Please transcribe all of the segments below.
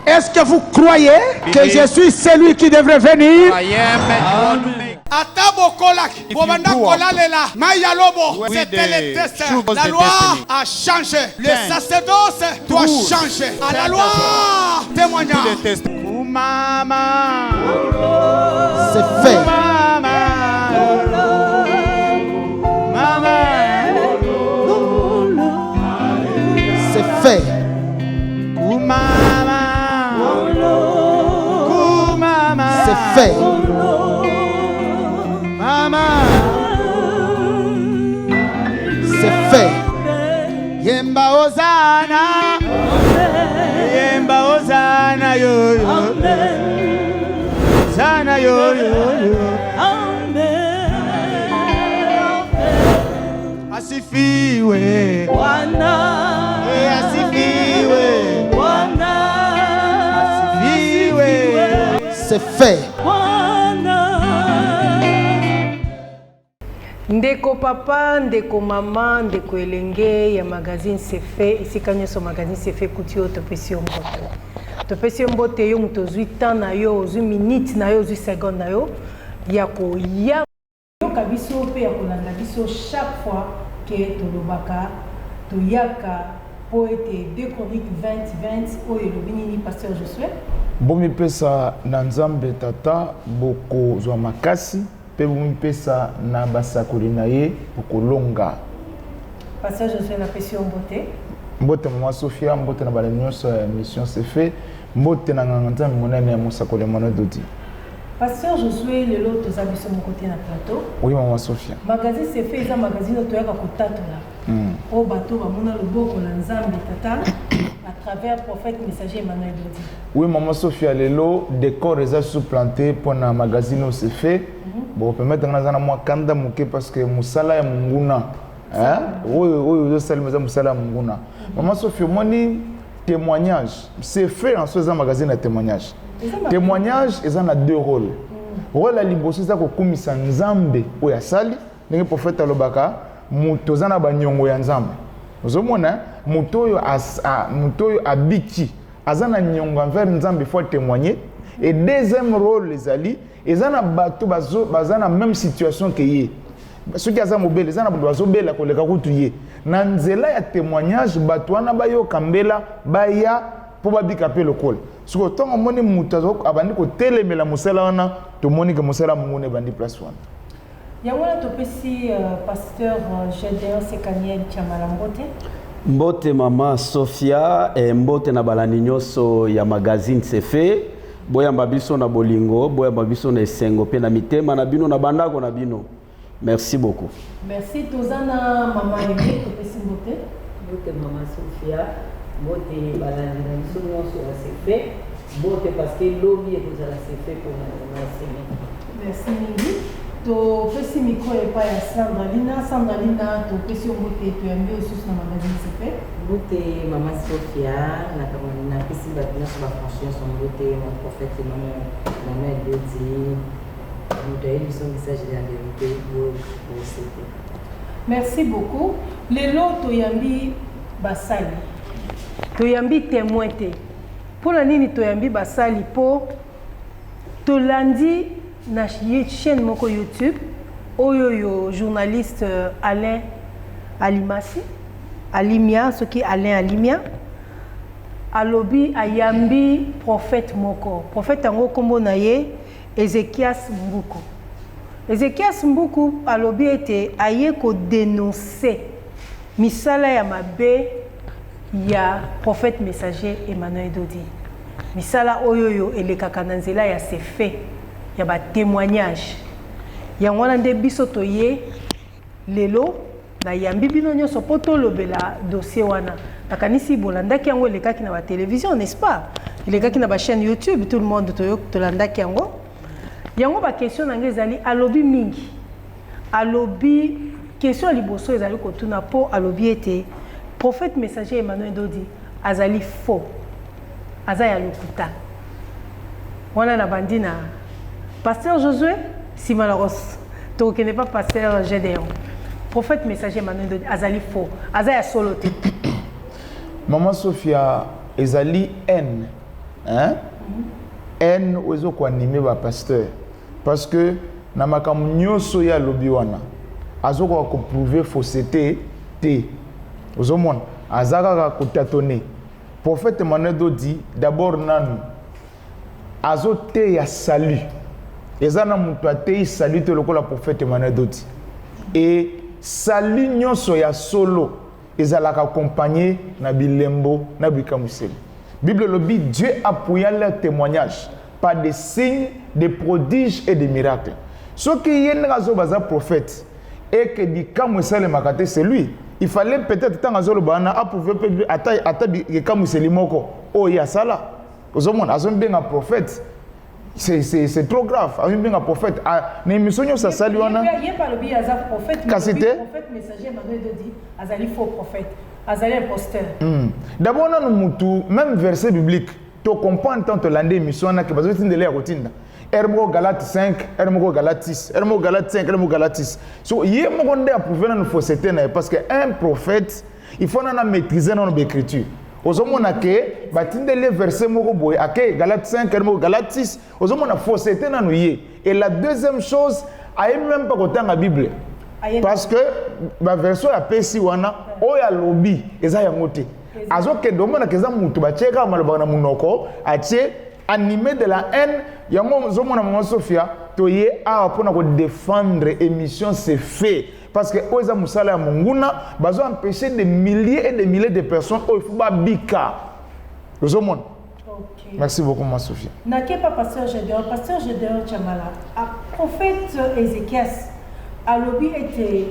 Est-ce que vous croyez que je suis celui qui devrait venir? I am and you want to make. Ata bokolaki If you bobanda grew up kolalela mai ya lobo, with c'était the le destin. sugar was La the loi destiny. a changé, le Change. sacerdoce doit Rules. changer. À la Change loi To témoignage. the testimony. C'est fait. C'est fait. C'est fait. C'est fait. Yemba Hosanna. Yemba Hosanna yo yo. Hosanna yo yo yo. Asifiwe. Eh, asifiwe. Asifiwe. C'est fait. Ndeko papa, ndeko mama, ndeko elenge ya magazine Sefe, esika nyonso magazine Sefe ekuti yo, topesi yo mbote. Topesi yo mbote, yo moto ozwi temps na yo, ozwi minute na yo, ozwi seconde na yo ya koya yoka biso mpe ya kolanda biso chaque fois ke tolobaka, toyaka mpo ete 2 Chronique 20 20 oyo elobi nini, pasteur Josué? Bomipesa na Nzambe Tata, bokozwa makasi, mpe bomipesa na basakoli na ye, bokolonga. Pasteur Josué, napesi yo mbote. Mbote mama Sofia, mbote na balandi nyonso ya émission Sefe, mbote na nganga Nzambe monene ya mosakoli Emmanuel Dodi. Pasteur Josué, lelo toza biso moko te na plateau. Oui, mama Sofia. Magazine Sefe eza magazine oyo toyaka kotatola oyo bato bamona loboko na Nzambe Tata à travers prophète messager Emmanuel Dodi. Oui, mama Sofia, lelo décor eza supplanté mpona magazine oyo Sefe. Bokopermettre nga naza na mwa kanda moke parce que mosala ya monguna, hein? Oyo oyo ozosalema eza mosala ya monguna. Mama Sofia, omoni témoignage, Sefe en so eza magazine ya témoignage. Témoignage eza na deux rôles. Rôle ya liboso eza kokumisa Nzambe oyo asali. Ndenge prophète alobaka, moto oza na baniongo ya Nzambe, ozomona moto oyo moto oyo abiki aza na niongo envers Nzambe, faut témoigner. Et deuxième rôle ezali, eza na bato baza na même situation ke ye. Soki aza mobele, eza na bato bazobela koleka kutu ye. Na nzela ya témoignage, bato wana bayoka mbela, baya mpo babika mpe lokola. Soki ntongo omoni moto abandi kotelemela mosala wana, tomoni ke mosala monguna ebandi place wana. Yango wana topesi pasteur Gédéon Sekaniel Chamala mbote. Mbote mama Sofia, e mbote na balandi nyonso ya magazine Sefe. Boyamba biso na bolingo, boyamba biso na esengo mpe na mitema na bino, na bandako na bino. Merci beaucoup. Merci. Toza na mama Eme, topesi mbote. Mbote mama Sofia, mbote balandi na biso nyonso ya Sefe, mbote parce que lobi ekozala Sefe mpona na semaine. Merci mingi. Topesi micro epai ya Sandra Lina. Sandra Lina, topesi yo mbote, toyambi yo lisusu na magazine Sefe. Mbote mama Sofia, napesi bato nyonso bafranchi nyonso mbote. Mon prophète Emmanuel Dodi, moto ayebi biso message ya vérité bosete. Merci beaucoup. Lelo toyambi basali, toyambi témoin te. Mpona nini toyambi basali? Mpo tolandi na chaîne moko YouTube oyo yo journaliste Alain Alimasi Alimia, soki Alain Alimia alobi ayambi prophète moko. Prophète yango nkombo na ye Ezekias Mbuku. Ezekias Mbuku alobi ete aye kodénoncer misala ya mabe ya prophète messager Emmanuel Dodi, misala oyo oyo elekaka na nzela ya Sefe, ya batémoignage. Yango wana nde biso toye lelo, nayambi bino nyonso mpo tolobela dossier wana. Nakanisi bolandaki yango, elekaki na batélévision, n'est-ce pas? Elekaki na bachaîne YouTube, tout le monde tolandaki yango. Yango baquestion na ngai ezali, alobi mingi, alobi question ya liboso ezali kotuna mpo alobi ete prophète messager Emmanuel Dodi azali faux, aza ya lokuta. Wana na bandi na pasteur Josué, nsima na tokokende pa pasteur Gédéon. Prophète messager Emmanuel Dodi azali faux, aza ya solo te? Mama Sofia, ezali haine. Hein? Haine oyo ezo ko animer ba pasteurs parce que na makambo nyoso ye alobi wana azo koka ko prouver fausseté te. Ozo mona aza kaka ko tâtonner. Prophète Emmanuel Dodi d'abord nanu azo teya salut. Eza na mutu ateyi salut te lokola prophète Emmanuel Dodi. Et salut nyoso ya solo ezalaka accompagné na bilembo na bikamwiseli. Bible elobi Dieu appuya leur témoignage par des signes, des prodiges et des miracles. Soki ye ndenge azoba aza prophète et que bikamwa esalemaka te, c'est lui. Il fallait peut-être ntango azoloba wana approuver mpe ata ata ekamwiseli moko oyo ye asala. Ozomona azomibenga prophète. C'est trop grave. Azomibenga prophète. Ah, na émission nyonso asali wana. Ye pa lobi aza prophète. Kasi te. Prophète messager Emmanuel Dodi azali faux prophète. Azali imposteur. D'abord nanu mutu même verset biblique to comprendre tant tolanda émission wana ke bazotindela ya kotinda. R moko Galate 5, R moko Galate 6, R moko Galate 5, R moko Galate 6. So ye moko nde approuver nanu fausseté na ye parce que un prophète il faut nana maîtriser nanu ba écriture. Ozomona ke batindeli verset moko boye ake Galate 5, R moko Galate 6, ozomona fausseté nanu ye. Et la deuxième chose, ayebi même pas kotanga Bible. Parce que ba version ya pesi wana oyo alobi eza yango te. Azokende omona ke eza mutu batie kaka maloba na munoko, atie animé de la haine. Yango ozomona maman Sophia toye awa mpona ko défendre émission c'est fait. Parce que oyo eza mosala ya monguna, bazo empêcher des milliers et des milliers de personnes oyo faut babika. Ozomona. Okay. Merci beaucoup, ma Sophie. Nakepa pasteur Gédéon, pasteur Gédéon Chamala, a prophète Ézéchias alobi était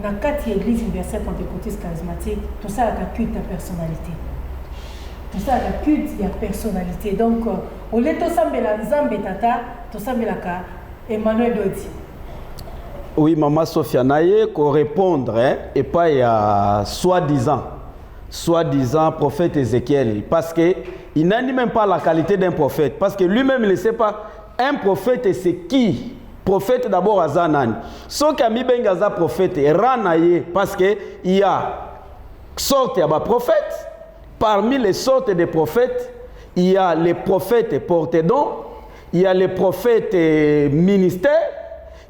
na kati église universelle pentecôtiste charismatique, tout ça la culte à personnalité. Tout ça la culte ya personnalité. Donc au lieu tosambela Nzambe tata, tosambela ka Emmanuel Dodi. Oui, maman Sophia, naye ko répondre hein, et pas ya soi-disant. Soi-disant prophète Ézéchiel, parce que il n'a ni même pas la qualité d'un prophète, parce que lui-même il ne sait pas un prophète c'est qui. Prophète d'abord aza nani? Soki amibenga aza prophète ranaye, parce que il y a sorte ya ba prophète. Parmi les sortes de prophètes, il y a les prophètes porte-dons, il y a les prophètes ministères,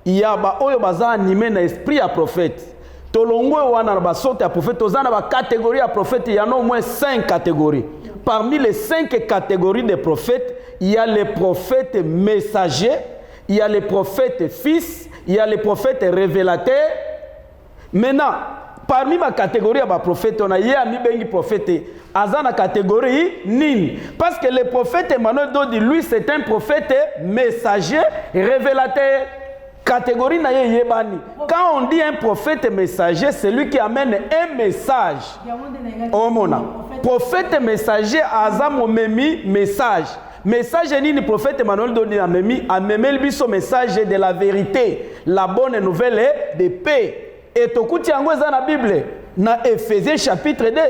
il y a ba oyo baza animé na esprit ya prophète. Tolongwe wana na ba sorte ya prophète, toza na ba catégorie ya prophète, il y en a au moins 5 catégories. Parmi les 5 catégories de prophètes, il y a les prophètes messagers, il y a les prophètes fils, il y a les prophètes révélateurs. Maintenant, parmi ma catégorie ya ba prophète, on a ye amibengi prophète, aza na catégorie nini? Parce que le prophète Emmanuel Dodi, lui, c'est un prophète messager, révélateur. Catégorie na ye yebani. Quand on dit un prophète messager, c'est lui qui amène un message. Omona. Prophète messager aza momemi message. Message nini prophète Emmanuel Dodi amemi, amemeli biso message de la vérité, la bonne nouvelle est de paix. Et tokuti yango eza na Bible, na Ephésiens chapitre 2,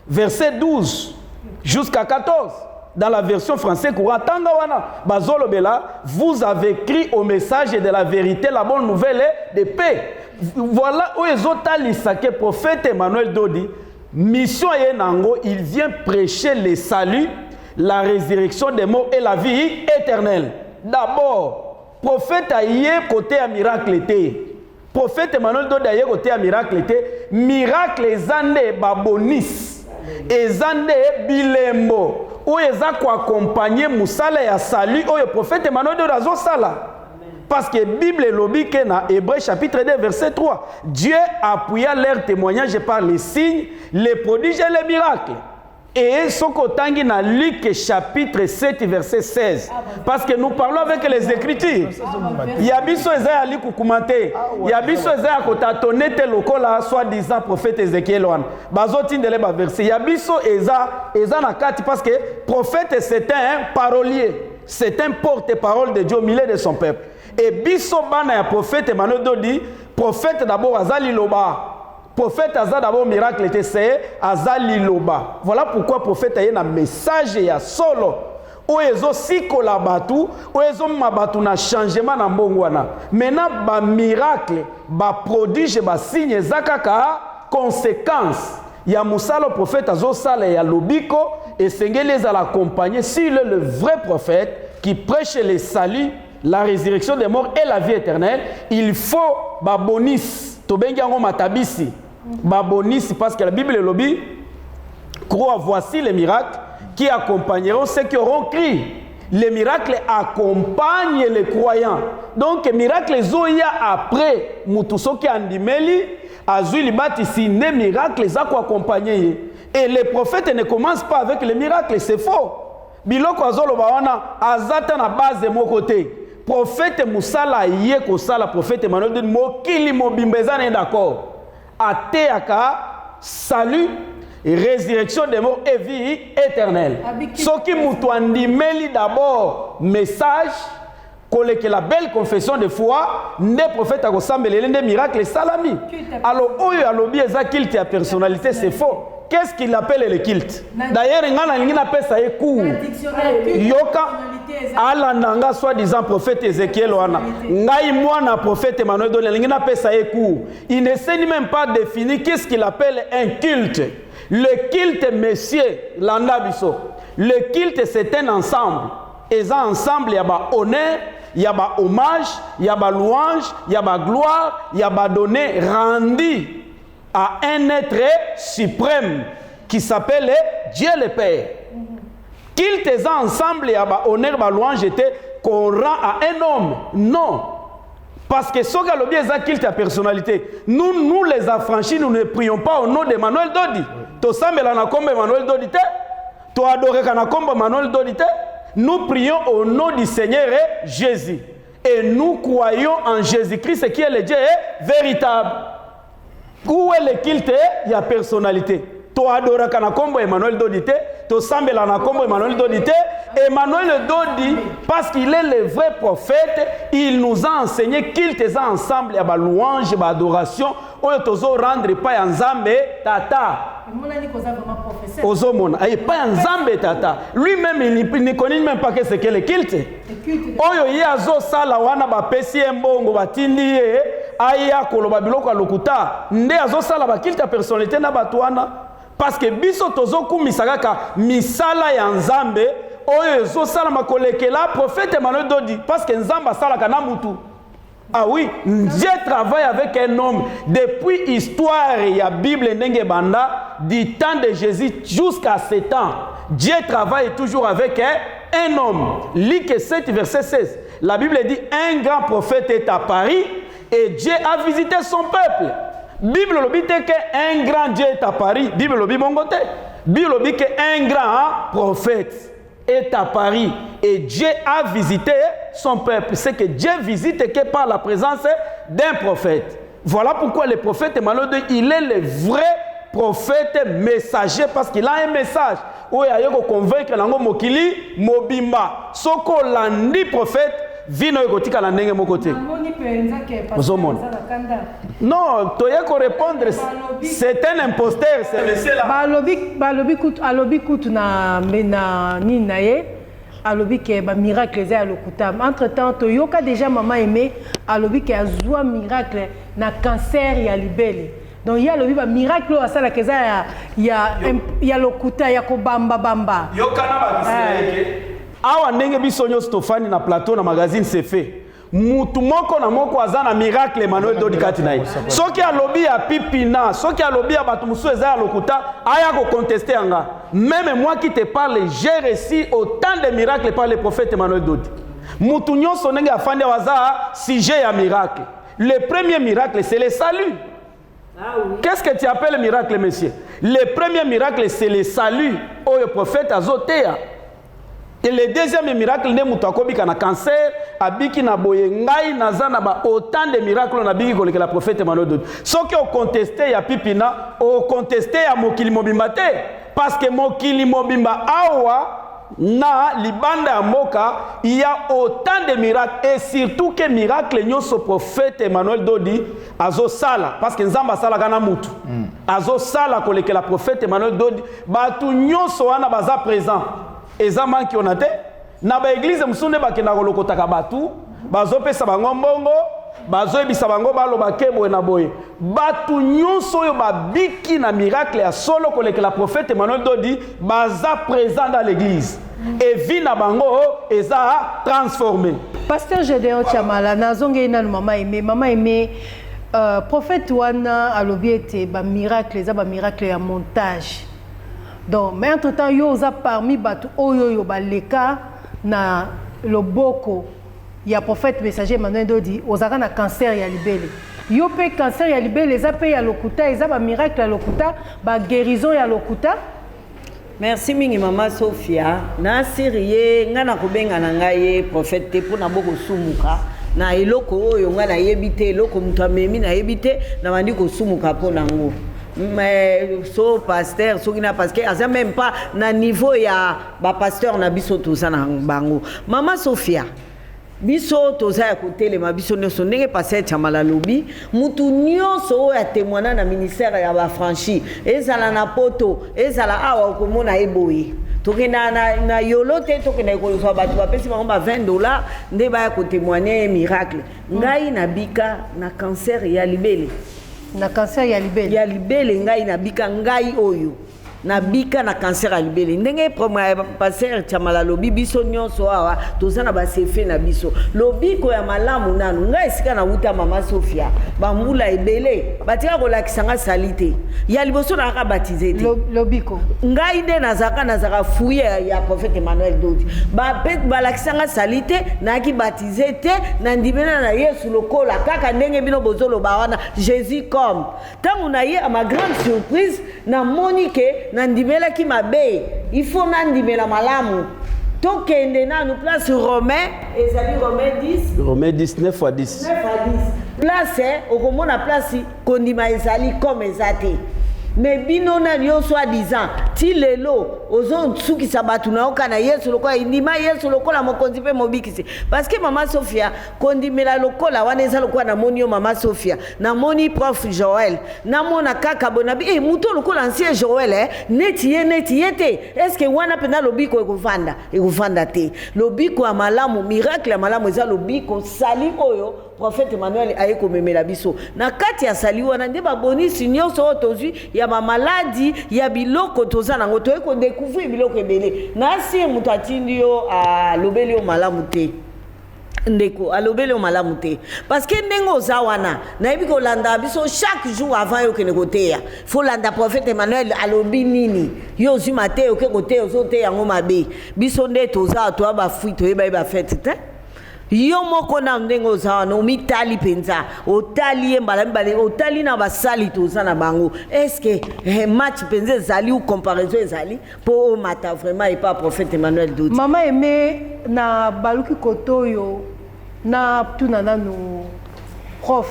verset 12 jusqu'à 14. Dans la version française courante, tanga wana, bazolobela, vous avez crié au message de la vérité, la bonne nouvelle est de paix. Voilà où ezotalisa que prophète Emmanuel Dodi, mission ye nango, il vient prêcher le salut, la résurrection des morts et la vie éternelle. D'abord, prophète aye côté à miracle té. Prophète Emmanuel Dodi aye côté à miracle té. Miracle ezande babonis. Ezande bilembo. Oyo eza ko accompagner musala ya salut oyo prophète Emmanuel Dodi azosala. Parce que Bible elobi ke na Hébreux chapitre 2 verset 3, Dieu appuya leur témoignage par les signes, les prodiges et les miracles. Et soko tangi na Luc chapitre 7 verset 16. Parce que nous parlons avec les Écritures. Ya biso eza ya likukuma te. Ya biso eza ya kotatone te lokola soi-disant prophète Ézéchiel wana. Bazotindele ba verset. Ya biso eza na kati parce que prophète c'est un parolier. C'est un porte-parole de Dieu au milieu de son peuple. Et biso bana ya prophète Emmanuel Dodi, prophète d'abord azali loba. Prophète aza d'abord miracle te, c'est azali loba. Voilà pourquoi prophète aye na message ya solo. Oyo ezo sikola batu, oyo ezo mema batu na changement na mbongo wana. Maintenant ba miracle, ba prodige, ba signe eza kaka conséquence. Ya mosala prophète azosala ya lobiko esengeli ezala accompagné. S'il est le vrai prophète qui prêche le salut, la résurrection des morts et la vie éternelle, il faut babonisi, tobengi yango matabisi, babonisi, parce que la Bible elobi: crois, voici les miracles qui accompagneront ceux qui auront cru. Les miracles accompagnent les croyants. Donc miracle ezoya après mutu soki andimeli, azwi libatisi, nde miracle eza koaccompagne ye. Et les prophètes ne commencent pas avec les miracles, c'est faux. Biloko azoloba wana aza ta na base moko te. Prophète, mosala ye kosala, prophète Emmanuel Dodi, mokili mobimba eza na ye d'accord, ateyaka salut, résurrection des morts et vie éternelle. Soki moto andimeli d'abord message kolekela belle confession de foi, nde prophète akosambelele, nde miracle esalami. Alors oyo alobi eza culte ya personnalité, c'est faux. Qu'est-ce qu'il appelle le culte? D'ailleurs, nga nalingi napesa ye cours. Yoka, alanda nga, soi-disant prophète Ézéchiel wana, ngai mwana prophète Emmanuel Dodi, nalingi napesa ye cours. Il ne sait même pas définir qu'est-ce qu'il appelle un culte. Le culte, monsieur, landa biso, le culte, c'est un ensemble, eza ensemble ya bahonneur, ya bahommage, ya balouange, ya bagloire, ya badonnées rendues à un être suprême qui s'appelle Dieu le Père. Culte eza ensemble ya bahonneur, balouange te qu'on rend à un homme, non. Parce que soki alobi eza culte ya personnalité, nous, nous les affranchis, nous ne prions pas au nom d'Emmanuel Dodi. Tosambela na kombo Emmanuel Dodi te, toadoreka na kombo Emmanuel Dodi te. Nous prions au nom du Seigneur Jésus et nous croyons en Jésus-Christ qui est le Dieu véritable. Où est le culte ya personnalité? Toadoraka na kombo Emmanuel Dodi te, tosambela na kombo Emmanuel Dodi te. Emmanuel Dodi, parce qu'il est le vrai prophète, il nous a enseigné culte eza ensemble ya balouange, baadoration oyo tozorendre epai ya Nzambe Tata. Emonani koza vraiment professeur. Ozomona epai ya Nzambe Tata. Lui-même, il ne connaît même pas que c'est que le culte. Oyo ye azosala wana, bapesi ye mbongo, batindi ye aya koloba biloko ya lokuta, nde azosala baculte ya personnalité na bato wana. Parce que biso tozokumisa kaka misala ya Nzambe oyo ezosalama kolekela prophète Emmanuel Dodi, parce que Nzambe asalaka na mutu. Ah oui, Dieu travaille avec un homme. Depuis histoire ya Bible ndenge banda, du temps de Jésus jusqu'à ce temps, Dieu travaille toujours avec un homme. Luc 7, verset 16. La Bible dit: un grand prophète est apparu et Dieu a visité son peuple. Bible lobi te que un grand Dieu est apparu. Bible lobi bongo te. Bible lobi que un grand prophète est apparu et Dieu a visité son peuple. C'est que Dieu visite que par la présence d'un prophète. Voilà pourquoi le prophète Emmanuel, il est le vrai prophète messager, parce qu'il a un message. Oyo aye convaincre nango mokili mobimba. Soko olandi prophète, vie na yo ekotikala ndenge moko te. Namoni mpenza ke Ozomona. aza na kanda. Non, toye korépondre, c'est un imposteur, c'est monsieur là. Balobi kutu, alobi kutu na me na nini na ye, alobi ke bamiracle eza ya lokuta. Entre temps toyoka déjà mama Aimé alobi ke azwa miracle na cancer ya libele. Donc ye alobi bamiracle oyo asalaka eza ya lokuta, ya kobambabamba. Yokana bakisi ye ke awa ndenge biso nyonso tofandi na plateau na magazine C'est fait, mutu moko na moko aza na miracle Emmanuel Dodi kati na ye. Soki alobi ya pipina, soki alobi ya bato mosusu eza ya lokuta, aya koconteste yanga. Même moi qui te parle, j'ai reçu autant de miracles par le prophète Emmanuel Dodi. Mutu nyonso ndenge afandi awa aza sujet ya miracle. Le premier miracle, c'est le salut. Qu'est-ce que tu appelles miracle, monsieur? Le premier miracle, c'est le salut oyo prophète azoteya. Et le deuxième miracle, nde moto akobika na cancer, abiki na boye. Ngai naza na ba autant de miracle oyo nabiki kolekela prophète Emmanuel Dodi. Soki okonteste ya pipina, okonteste ya mokili mobimba te, parce que mokili mobimba awa na libanda ya mboka, il y a autant de miracles. Et surtout que miracle nyonso prophète Emmanuel Dodi azosala, parce que Nzambe asalaka na mutu, azosala kolekela prophète Emmanuel Dodi bato nyonso wana baza présent. Eza manki ona te. Na baeglize mosusu nde bakendaka kolokotaka bato, bazopesa bango mbongo. Bazoyebisa bango baloba ke boye na boye. Bato nyonso oyo babiki na miracle ya solo kolekela prophète Emmanuel Dodi baza présent dans l'église. Et vie na bango eza transformée. Pasteur Gédéon Chamala, nazongeli nanu mama Aimé. Mama Aimé, prophète wana alobi ete ba miracle eza ba miracle ya montage. Donc, mais entre temps yo oza parmi bato oyo oyo baleka na loboko ya prophète messager Emmanuel Dodi, ozalaka na cancer ya libele. Yo pe cancer ya libele eza pe ya lokuta, eza ba miracle ya lokuta, ba guérison ya lokuta. Merci mingi mama Sophia. Na siri ye nga na kobenga na ngai ye prophète te pona boko sumuka na eloko oyo nga nayebi te, eloko moto amemi nayebi te, na bandi kosumuka mpo na ngo. Mais so pasteur soki na parce que aza même pas na niveau ya ba pasteur na biso toza na bango. Mama Sophia, biso toza ya kotelema biso nyonso ndenge pasteur Chamala alobi, mutu nyonso oyo atémoigna na ministère ya ba franchi, ezala na poto, ezala awa, okomona ye boye. Tokenda na yolo te, tokenda kozwa bato bapesi bango ba 20 $ nde baya kotémoigne miracle. Ngai nabika na cancer ya libele. Na cancer ya libele. Ya libele ngai nabika, ngai oyo nabika na cancer ya libele. Ndenge pasteur Chamala alobi, biso nyonso awa toza na basefe na biso lobiko ya malamu. Nanu ngai esika nawuta, mama Sofia, bambula ebele batika kolakisa nga sali te. Ya liboso nazalaka baptisé te. Lobiko. Ngai nde nazalaka fruit ya prophète Emmanuel Dodi. Balakisa nga sali te, nayaki baptisé te, nandimela na Yesu lokola kaka ndenge bino bozoloba wana, Jésus comme. Ntango na ye, à ma grande surprise, namoni ke nandimelaki mabe, il faut nandimela malamu. Tokende nanu place Romain, ezali Romain 10. Romain 10, 9 à 10. 9 à 10 place, okomona place kondima ezali comme eza te. Mais bino nani yo soi-disant ti lelo ozosukisa bato na yoka na Yesu lokola ndima Yesu lokola mokonzi mpe mobikisi? Parce que mama Sofia, kondimela lokola wana eza lokola namoni yo mama Sofia, namoni prof Joel, namona kaka boye nabi e moto lokola ancien Joel, neti ye, neti ye te. Est ce que wana mpenza lobiko ekovanda? Ekovanda te. Lobiko ya malamu, miracle ya malamu eza lobiko sali oyo prophète Emmanuel aye komemela biso. Na kati ya sali wana nde babonisi nyonso oyo tozwi ya bamaladi, ya biloko toza nango, toye kodécouvrir biloko ebele. Nasi moto atindi yo alobeli yo malamu te, ndeko, alobeli yo malamu te, parce que ndenge oza wana, nayebi kolanda biso chaque jour. Avant yo okende koteya, faut landa prophète Emmanuel alobi nini. Yo ozwi mateya, oke koteya, ozoteya yango mabe. Biso nde toza toya bafui, toyeba ye bafete te. Yo moko na ndenge oza wana, omitali mpenza, otali ye mbala mibale, otali na basali toza na bango, est-ce match mpenza ezali ou comparaison ezali mpo omata vraiment epa prophète Emmanuel Dodi? Mama Aimé, na baluki koto oyo na tuna nanu prof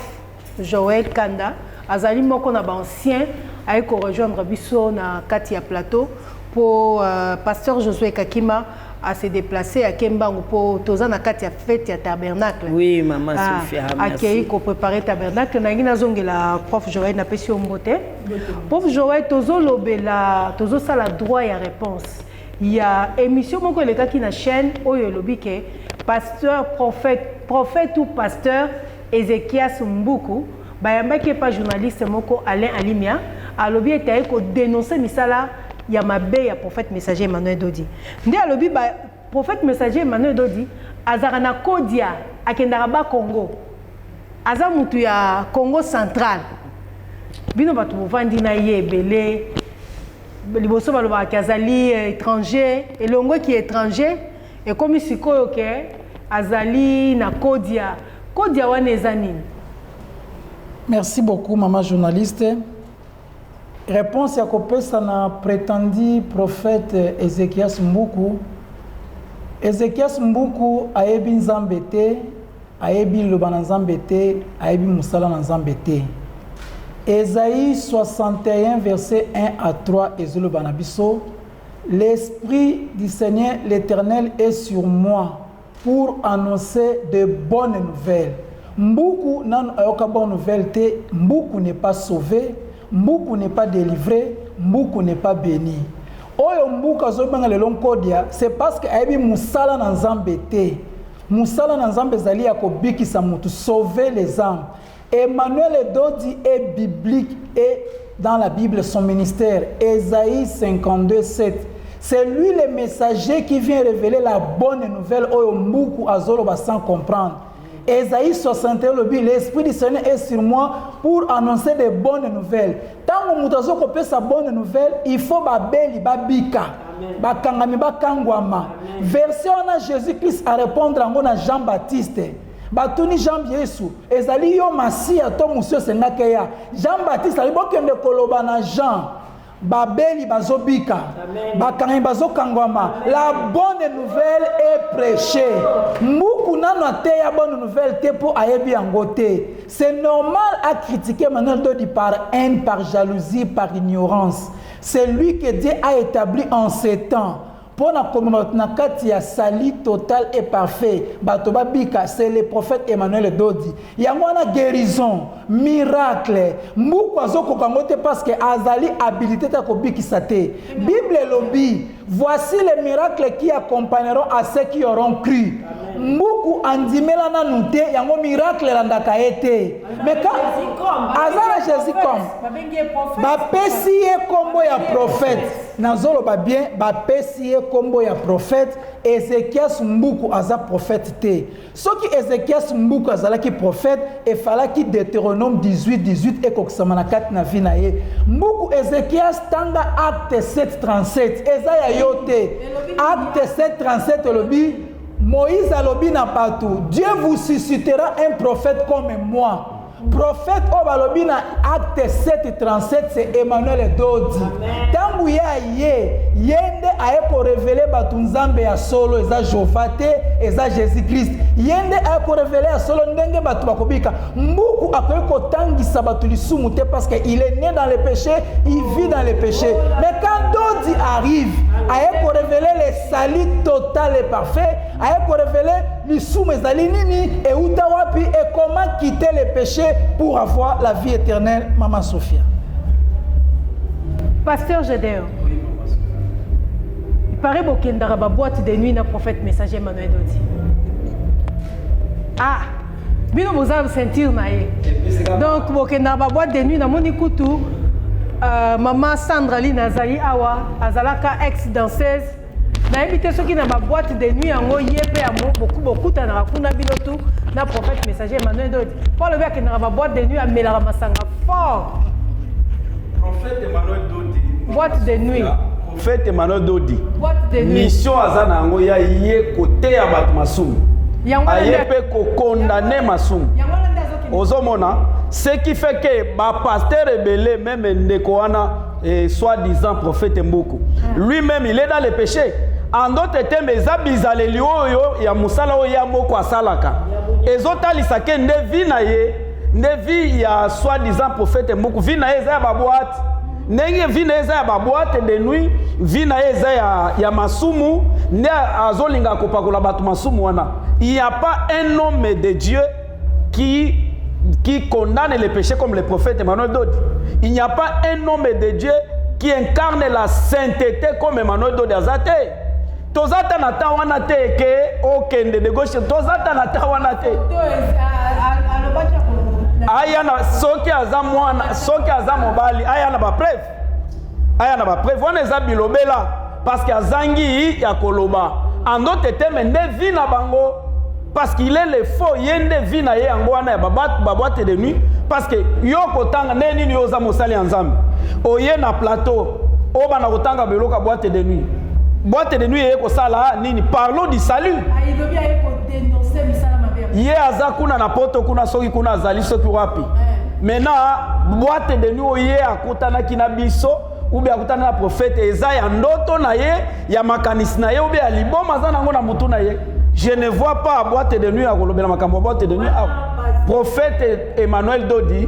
Joël Kanda, azali moko na baancien, aye korejoindre biso na kati ya plateau mpo pasteur Josué Kakima ase déplacé, ake mbangu mpo toza na kati ya fête ya tabernacle. Oui, mama Sophia, merci. Akei kopréparer tabernacle. Nangi nazongela prof Joël, napesi yo mbote. Prof Joël, tozolobela, tozosala droit ya réponse ya émission moko elekaki na chaîne oyo elobi ke pasteur prophète ou pasteur Ézéchias Mbuku bayambaki epa journaliste moko Alain Alimia, alobi ete aye kodénonce misala ya mabe ya prophète messager Emmanuel Dodi. Nde alobi ba prophète messager Emmanuel Dodi azalaka na kodia, akendaka Bakongo, aza mutu ya Congo Central. Bino bato bovandi na ye ebele liboso, balobaka ke azali étranger, elongweki étranger, ekomi sikoyo ke azali na kodia. Kodia wana eza nini? Merci beaucoup, maman journaliste. Réponse ya kopesa na prétendu prophète Ezekias Mbuku. Ezekias Mbuku ayebi Nzambe te, ayebi liloba na Nzambe te, ayebi mosala na Nzambe te. Ésaïe 61 verset 1 à 3 ezoloba na biso: L'Esprit du Seigneur l'Éternel est sur moi pour annoncer de bonnes nouvelles. Mbuku nanu ayoka bonne nouvelle te. Mbuku n'est pas sauvé, Mbuku n'est pas délivré, Mbuku n'est pas béni. Oyo Mbuku azobenga lelo nkodia, c'est parce que ayebi mosala na Nzambe te. Mosala na Nzambe ezali ya kobikisa mutu, sauver les âmes. Emmanuel Dodi est biblique et dans la Bible son ministère, Esaïe 52, 7. C'est lui le messager qui vient révéler la bonne nouvelle oyo Mbuku azoloba sans comprendre. Esaïe 61 lobi l'esprit du Seigneur est sur moi pour annoncer de bonnes nouvelles. Tango moto azo kopesa bonne nouvelle, il faut babeli babika. Bakangami bakangwama. Verset wana Jésus-Christ a répondre yango na Jean-Baptiste. Batuni Jean Yesu, ezali yo Masiya to mosusu esengaki eya. Jean-Baptiste alobi bokende koloba na Jean. Babeli bazobika, bakangami bazokangwama. La bonne nouvelle est prêchée. Mbuku nano ateya bonne nouvelle te mpo ayebi yango te. C'est normal à critiquer Emmanuel Dodi par haine, par jalousie, par ignorance. C'est lui que Dieu a établi en ces temps. Mpo na komema bato na kati ya salut total et parfait, bato babika, c'est le prophète Emmanuel Dodi. Yango wana guérison, miracle, mbuku azokoka yango te parce que azali habilité te ya kobikisa te. Bible elobi, voici les miracles qui accompagneront à ceux qui auront cru. Mbuku andimela nanu te, yango miracle elandaka ye te. Mais quand aza na Jésus comme bapesi ye kombo ya prophète. Nazoloba bien, bapesi ye kombo ya prophète. Ezekias Mbuku aza prophète te. Soki Ezekias Mbuku azalaki prophète, efalaki Deutéronome 18, 18 ekokisama na kati na vie na ye. Mbuku Ezekias, tanga Acte 7, 37, eza ya yo te. Acte 7, 37 elobi, Moïse alobi na bato, Dieu vous suscitera un prophète comme moi. Prophète oyo balobi na Acte 7, 37, c'est Emmanuel Dodi. Tangu ye aye, ye nde aye ko révéler bato Nzambe ya solo, eza Jehova te, eza Jésus-Christ. Ye nde aye ko révéler ya solo ndenge bato bakobika. Mbuku akoki kotangisa bato lisumu te parce que il est né dans le péché, il vit dans le péché. Mais quand Dodi arrive, aye ko révéler le salut total et parfait, aye ko révéler lisumu ezali nini, euta wapi et comment quitter le péché pour avoir la vie éternelle. Maman Sophia. Pasteur Gédéon. Il paraît bokendaka ba boîte de nuit na prophète messager Emmanuel Dodi. Ah, bino boza ceinture na ye. Donc bokendaka ba boîte de nuit na moni kutu maman Sandra Lina azali awa, azalaka ex danseuse. Nayebi te soki na ba boîte de nuit yango ye pe ya bokutanaka kuna bino tout na prophète messager Emmanuel Dodi. Po alobi akendaka ba boîte de nuit, amelaka masanga fort. Prophète Emmanuel Dodi. Boîte de nuit. Prophète Emmanuel Dodi. Boîte de nuit. Mission aza na yango ya ye koteya bato masumu. Yango Aye nde- pe kokondane masumu. Yango wana nde azokende. Ozomona, ce qui fait que ba pasteur ebele même ndeko wana et soi-disant prophète Mbuku, lui-même il est dans le péché. En d'autres termes, eza bizaleli oyo ya musala oyo ya moko asalaka. Ezotalisa ke nde vie na ye, nde vie ya soi-disant prophète Mbuku, vie na ye eza ya ba boîte. Ndenge vie na ye eza ya ba boîte de nuit, vie na ye eza ya masumu, nde azolinga kopakola bato masumu wana. Il n'y a pas un homme de Dieu qui condamne les péchés comme le prophète Emmanuel Dodi. Il n'y a pas un homme de Dieu qui incarne la sainteté comme Emmanuel Dodi Azate. Tozata na ta wana te ke okende de gauche, tozata na ta wana te. Aya na soki aza mwana, soki aza mobali, aya na ba preuve. Aya na ba preuve wana eza bilobela parce que azangi ya koloba. En d'autres termes, nde vie na bango parce qu'il est le faux, ye nde vie na ye yango wana ya ba boîte de nuit parce que yo kotanga nde nini yo oza mosali ya Nzambe. Oye na plateau, oba na kotanga biloko boîte de nuit. Boîte de nuit ye kosala nini? Parlons du salut. Ayidobi aye ko dénoncer misala mabe. Ye aza kuna na poto kuna soki kuna azali soki wapi. Maintenant boîte de nuit oye akutanaki na biso ou bien akutana na prophète eza ya ndoto na ye ya makanisi na ye ou bien ya liboma aza nango na mutu na ye. Je ne vois pas boîte de nuit ya kolobela makambo ya boîte de nuit awa. Prophète Emmanuel Dodi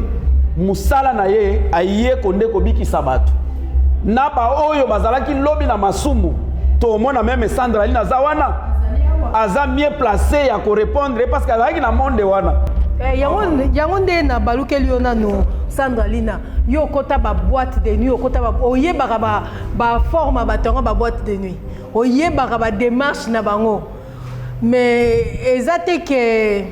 musala na ye aye konde kobikisa bato na ba oyo bazalaki lobi na masumu. Tomona même Sandra Lina aza wana, aza mieux placé ya ko répondre parce que azalaki na monde wana. Yango nde na balukeli yo nanu Sandra Lina, yo okota ba boîte de nuit, okota ba, oyebaka ba forme ba tongo ba boîte de nuit, oyebaka ba démarche na bango. Mais eza te ke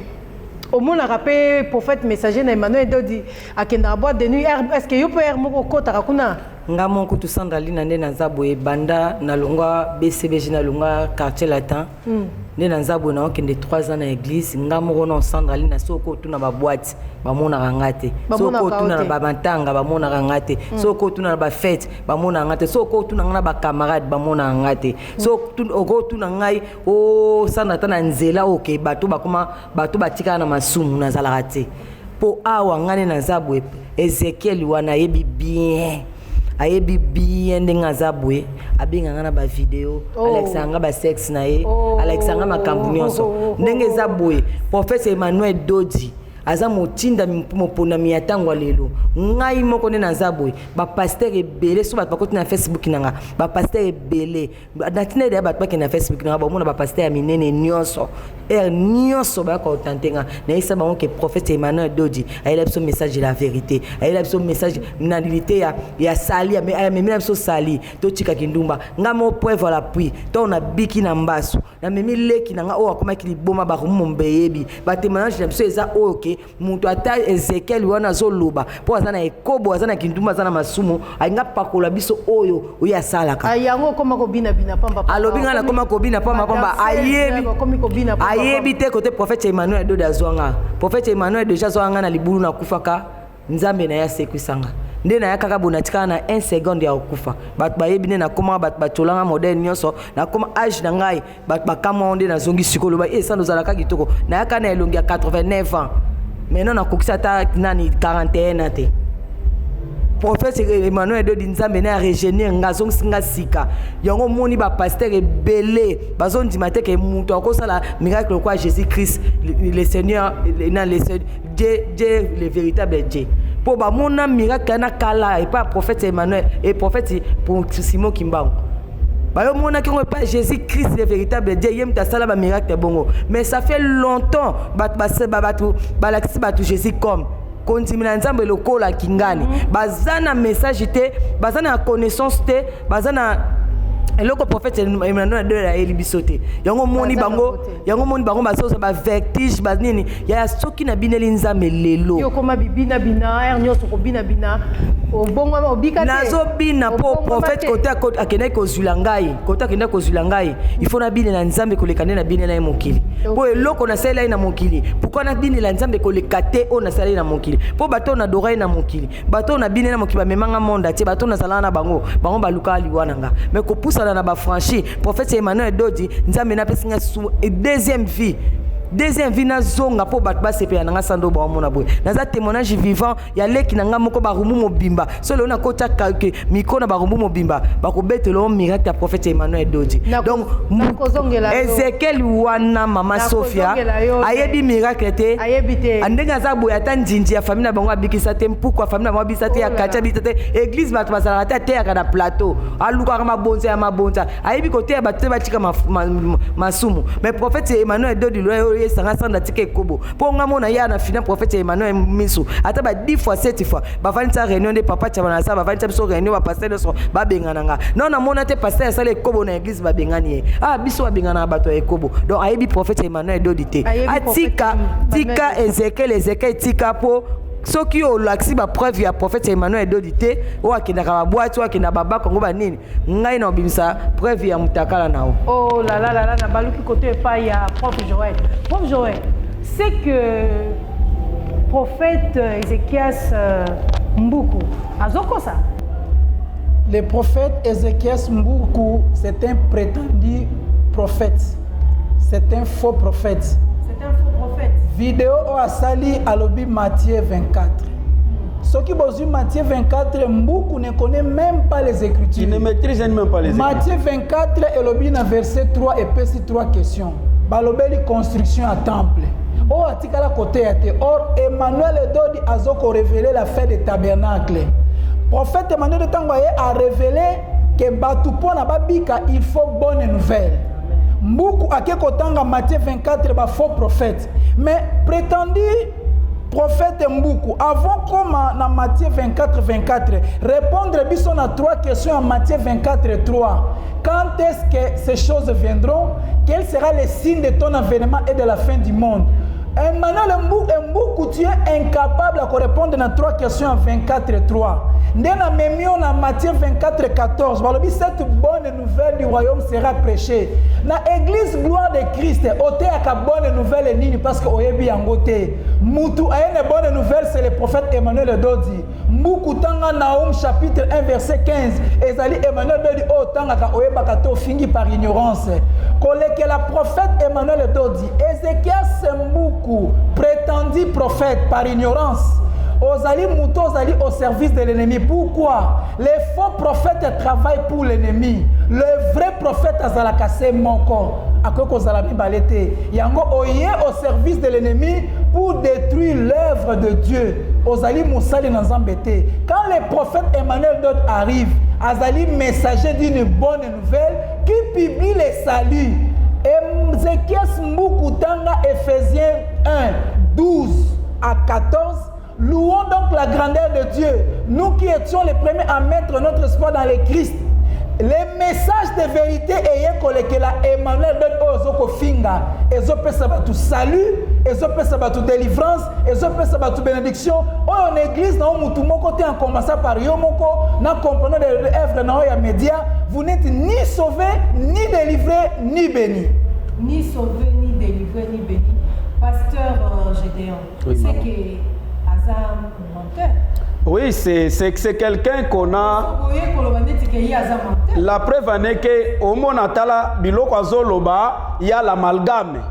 omonaka mpe prophète messager na Emmanuel Dodi akendaka boîte de nuit, est ce que yo mpe heure moko okotaka kuna? Nga moko kutu, Sandralina, nde naza boye, banda nalongwa BCBG, nalongwa Quartier Latin, nde naza boye, naokende 3 ans na église. Nga moko na Sandralina, soki otuna baboîte, bamonaka nga te. Soki Bamonaka yo otuna na te. bamatanga, bamonaka nga te. Soki otuna na bafête, bamonaka nga te. Soki otuna nga na bacamarade, bamonaka nga te. Soki okotuna ngai osanda ata na nzela, oke bato bakoma bato batikala na masumu, nazalaka te. Mpo awa ngai nde naza boye, Ezekiel wana ayebi bien, ayebi bien ndenge aza boye. Abengaka nga na bavideo, alakisaka nga basexe na ye, alakisaka nga makambo nyonso. Ndenge eza boye, prophète Emmanuel Dodi aza motindami, moponami ya ntango ya lelo. Ngai moko nde naza boye, bapasteur ebele, so bato bakoti na Facebook na nga, bapasteur ebele na ntina ede ya bato bakende na Facebook na nga, bamona bapasteur ya minene nyonso, heure nyonso bayaka kotante nga. Nayebisa bango ke prophète Emmanuel Dodi ayela biso message de la vérité, ayela biso message na lité ya sali, amemela biso sali, totikaki ndumba. Nga mo preuve à l'appui, ntango nabiki na mbasu, namemi leki na nga oyo akomaki liboma. Barumu beyebi batémoignage na biso eza oyo ke moto ata Ezekiel wana azoloba mpo aza na ekobo, aza na kindumba, aza na masumu, alinga pakola biso oyo oyo asalaka. Ah, yango okoma kobinabina pamba pamba. Alobi ngai nakoma kobina pamba pamba. Ayebi, Bakomi kobina pamba. Ayebi te kote prophète Emmanuel Dode azwanga. Prophète Emmanuel déjà azwanga ngai na libulu, nakufaka, Nzambe na ye asekwisanga. Nde naya kaka boye, natikala na 1 seconde ya kokufa. Bato bayebi nde nakomaka, bato batiolanga modele nyonso. Nakoma age na ngai, bato bakamwa nde nazongi sikoyo. Loba esanda ozalaka kitoko, nayaka na elongi ya 89 ans, maintenant nakokisa ata nani 41 ans te. Prophète Emmanuel Dodi, Nzambe na ya régénère nga, azongisi nga sika. Yango omoni bapasteur ebele bazondima te ke moto akosala miracle lokola Jésus Christ le Seigneur, na le Dieu, Dieu le véritable Dieu, mpo bamona miracle na kala epai ya prophète Emmanuel et prophète Simon Kimbangu. Bayomonaki yango epai Jésus Christ le véritable Dieu, ye moto asala bamiracle bongo. Mais ça fait longtemps bato balakisi bato Jésus comme kondimela Nzambe lokola kingani. Baza na message te, baza na connaissance te, baza na eloko prophète Emmanuel Adol ayeli biso te. Yango omoni bango, yango omoni bango bazozwa bavertige banini ya soki nabineli Nzambe lelo. Yo okoma bibinabina heure nyonso, kobinabina, obongwama, obika te. Nazobina mpo Obongwama prophète te. kote akendaki kozwila ngai, kote akendaki kozwila ngai, il faut nabinela Nzambe koleka nde nabinela ye mokili, mpo eloko nasalela ye na mokili, pourquoi nabinela Nzambe koleka te oyo nasalela ye na mokili? Mpo bato oyo nadora ye na mokili, bato oyo nabinela mokili, bamemanga monde atie, bato oyo nazalaka na bango, bango balukaka liwa na nga. Mais kopusana na bafranchi, prophète Emmanuel Dodi, Nzambe napesi nga deuxième vie, deuxième vie, nazonga mpo bato basepela na nga. Sando baomona boye, naza témoignage vivant ya leki na nga moko. Barumbu mobimba, so lelo nakotya micro na barumbu mobimba, bakobetela o miracle ya prophète Emmanuel Dodi. Donc Nakozongela yo. Ezekiel wana, mama Sofia, Nakozongela yo. ayebi miracle te. Ayebi te. Ndenge aza boye, ata nzinzi ya famille na bango abikisa te, mpuku ya famille na bango abikisa te, ya Oh là kati là. abikisa te. Église bato bazalaka te, ateyaka na plateau, alukaka mabonza ya mabonza, ayebi koteya bato te, batika masumu. Mais prophète Emmanuel Dodi loya oyo esanga sanda tika ekobo, mpo nga mona ya na fina prophète Emmanuel miso ata ba 10 fois 7 fois. Bavandisa réunion nde papa Tiama na sa, bavandisa biso réunion, bapasteur nyonso babengana nga. Non, namona te pasteur asala ekobo na église babengani ye. Ah, biso babenganaka bato ya ekobo. Donc ayebi prophète Emmanuel Dodi te. Ayebi Atika, prophète tika Ezekiel, Ezekiel tika, mpo soki olakisi bapreuve ya prophète Emmanuel Dodi te, oyo akendaka baboîte, oyo akendaka babako yango banini, ngai na obimisa preuve ya mutakala na yo. Oh là là là là, nabaluki koto epai ya prof Joël. Prof Joël, c'est que prophète Ézéchias Mbuku azokosa? Le prophète Ézéchias Mboukou, c'est un prétendu prophète. C'est un faux prophète. C'est un faux prophète. Vidéo oyo asali, alobi Matthieu 24. Soki bozwi Matthieu 24, Mbuku ne connaît même pas les Écritures. Il ne maîtrise même pas les Écritures. Matthieu 24 elobi na verset 3, epesi 3 questions. Balobeli construction ya temple oyo atikala koteya te. Or Emmanuel Dodi azokorévéler la fin de tabernacle. Prophète Emmanuel, ntango aye arévéler ke bato mpo na babika, il faut bonne nouvelle. Mbuku ake kotanga Matthieu 24, bafaux prophète, mais prétendu. Prophète Mbuku, avant koma na Matthieu 24 24, répondre biso na trois questions à Matthieu 24 3. Quand est-ce que ces choses viendront? Quel sera le signe de ton avènement et de la fin du monde? Emmanuel Mbuku, tu es incapable de répondre à trois questions à 24 3. Nde na memi yo na Matthieu 24 14, balobi cette bonne nouvelle du royaume sera prêchée. Na église gloire de Christ, oteyaka bonne nouvelle nini parce que oyebi yango te. Mutu aye na bonne nouvelle, c'est le prophète Emmanuel Dodi. Mbuku tanga Naum chapitre 1 verset 15, ezali Emmanuel Dodi oyo otangaka oyebaka te, ofingi par ignorance. Kolekela prophète Emmanuel Dodi, Ezekias Mbuku, prétendu prophète par ignorance. Ozali muto, ozali au service de l'ennemi. Pourquoi? Les faux prophètes travaillent pour l'ennemi. Le vrai prophète azalaka se moko. Akoki kozala mibale te. Yango oye au service de l'ennemi pour détruire l'œuvre de Dieu. Ozali mosali na Nzambe te. Quand le prophète Emmanuel Dod arrive, azali messager d'une bonne nouvelle qui publie le salut. Ezekias Mbuku tanga Ephésiens 1, 12 à 14. Louons donc la grandeur de Dieu, nous qui étions les premiers à mettre notre espoir dans le Christ. Les messages de vérité eye kolekela Emmanuel Dod oyo ozokofinga, ezopesa bato salut, ezopesa bato délivrance, ezopesa bato bénédiction. Oyo na église na yo mutu moko te, en commençant par yo moko na comprenant de œuvre na yo ya média, vous n'êtes ni sauvé, ni délivré, ni béni. Ni sauvé, ni délivré, ni béni. Pasteur Gédéon, Oui, c'est maman. que aza menteur. Oui, c'est quelqu'un qu'on a. Boye koloba neti ke ye aza menteur. La preuve en est que omona tala biloko azoloba, il y a l'amalgame.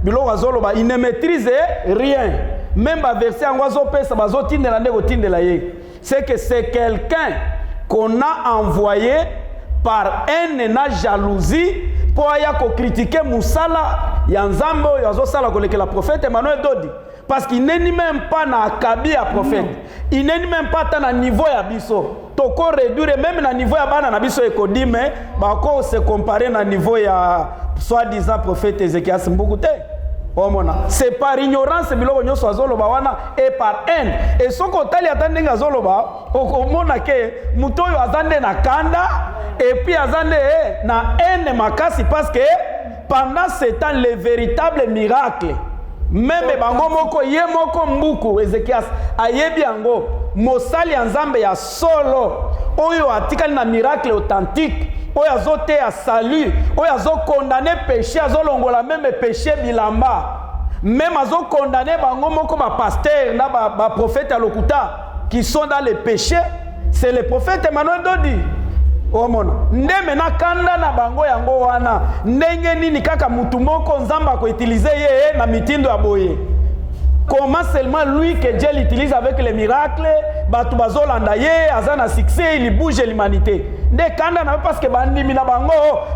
Biloko azoloba, il ne maîtrise rien. Même ba verset yango azopesa, bazotindela nde kotindela ye. C'est que c'est quelqu'un qu'on a envoyé par haine na jalousie mpo aya kocritiquer mosala ya Nzambe oyo azosala kolekela prophète Emmanuel Dodi, parce qu'il n'est ni même pas na akabi ya prophète, il n'est ni même pas ata na niveau ya biso. Toko réduire même na niveau ya bana na biso ekodime, bako se comparer na niveau ya soi-disant prophète Ezekias Mbuku te. Omona, c'est par ignorance biloko nyonso azoloba wana et par haine. E soki otali ata ndenge azoloba, okomona ke moto oyo aza nde na kanda et puis aza nde na haine makasi, parce que pendant ce temps, le véritable miracle, même bango moko, ye moko Mbuku Ezekias ayebi yango, mosali ya Nzambe ya solo oyo atikali na miracle authentique, oyo azoteya salut, oyo azocondamner péché, azolongola même péché bilamba, même azocondamner bango moko bapasteur na baprophète ya lokuta qui sont dans le péché, c'est le prophète Emmanuel Dodi. Omona nde mena kanda na bango yango wana. Ndenge nini kaka mutu moko Nzambe akoutiliser ye na mitindo ya boye? Comment seulement lui que Dieu l'utilise avec les miracles, bato bazolanda ye, aza na succès, il bouge l'humanité? Nde kanda na, parce que bandimi na bango,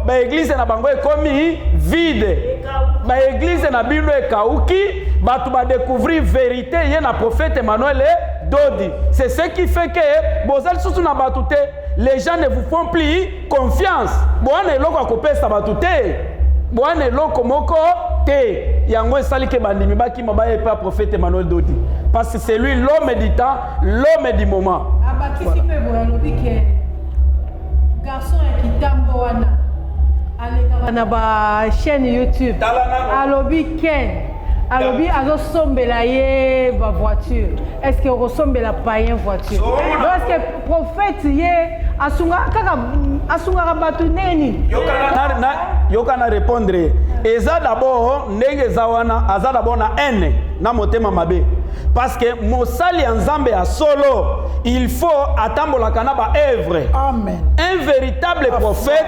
baéglise na bango ekomi vide, baéglise na bino ekauki, bato badécouvrir vérité ye na prophète Emmanuel Dodi. C'est ce qui fait que boza lisusu na bato te, les gens ne vous font plus confiance. Bowana eloko ya kopesa bato te, bwana eloko moko te. Yango esali ke bandimi bakima, baye epa prophète Emmanuel Dodi, parce que c'est lui l'homme du temps, l'homme du moment. Abakisi mpe boye, alobi ke garçon ya kitambo wana alekaka na bachaîne YouTube, alobi ken, alobi azosombela ye bavoiture. Est ce que okosombela payen voiture? Parce que prophète ye asungaka kaka, asungaka bato ndenge nini? Yoka na répondre. Eza d'abord ndenge eza wana, aza d'abord na haine na motema mabe, parce que mosali ya Nzambe ya solo, il faut atambolaka na baœuvre. Amen. Un véritable prophète,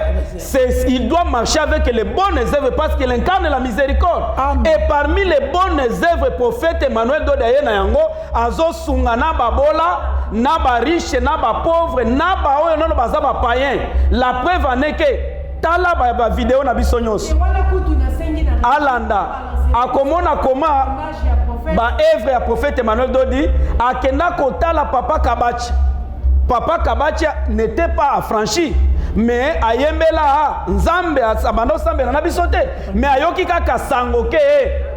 il doit marcher avec les bonnes œuvres parce qu'il incarne la miséricorde. Amen. Et parmi les bonnes œuvres, prophète Emmanuel Dodi aye na yango, azosunga na babola, na bariche, na bapauvre, na baoyo nono baza bapayen. La preuve en est que tala bavideo na biso nyonso. Wana kutu nasengi na Alanda, akomona koma image ya prophète. Baœuvre ya prophète Emmanuel Dodi. Akenda kotala papa Kabachi. Papa Kabachi n'était pas affranchi, mais ayembela Nzambe, abanda osambela na biso te, mais ayoki kaka sango ke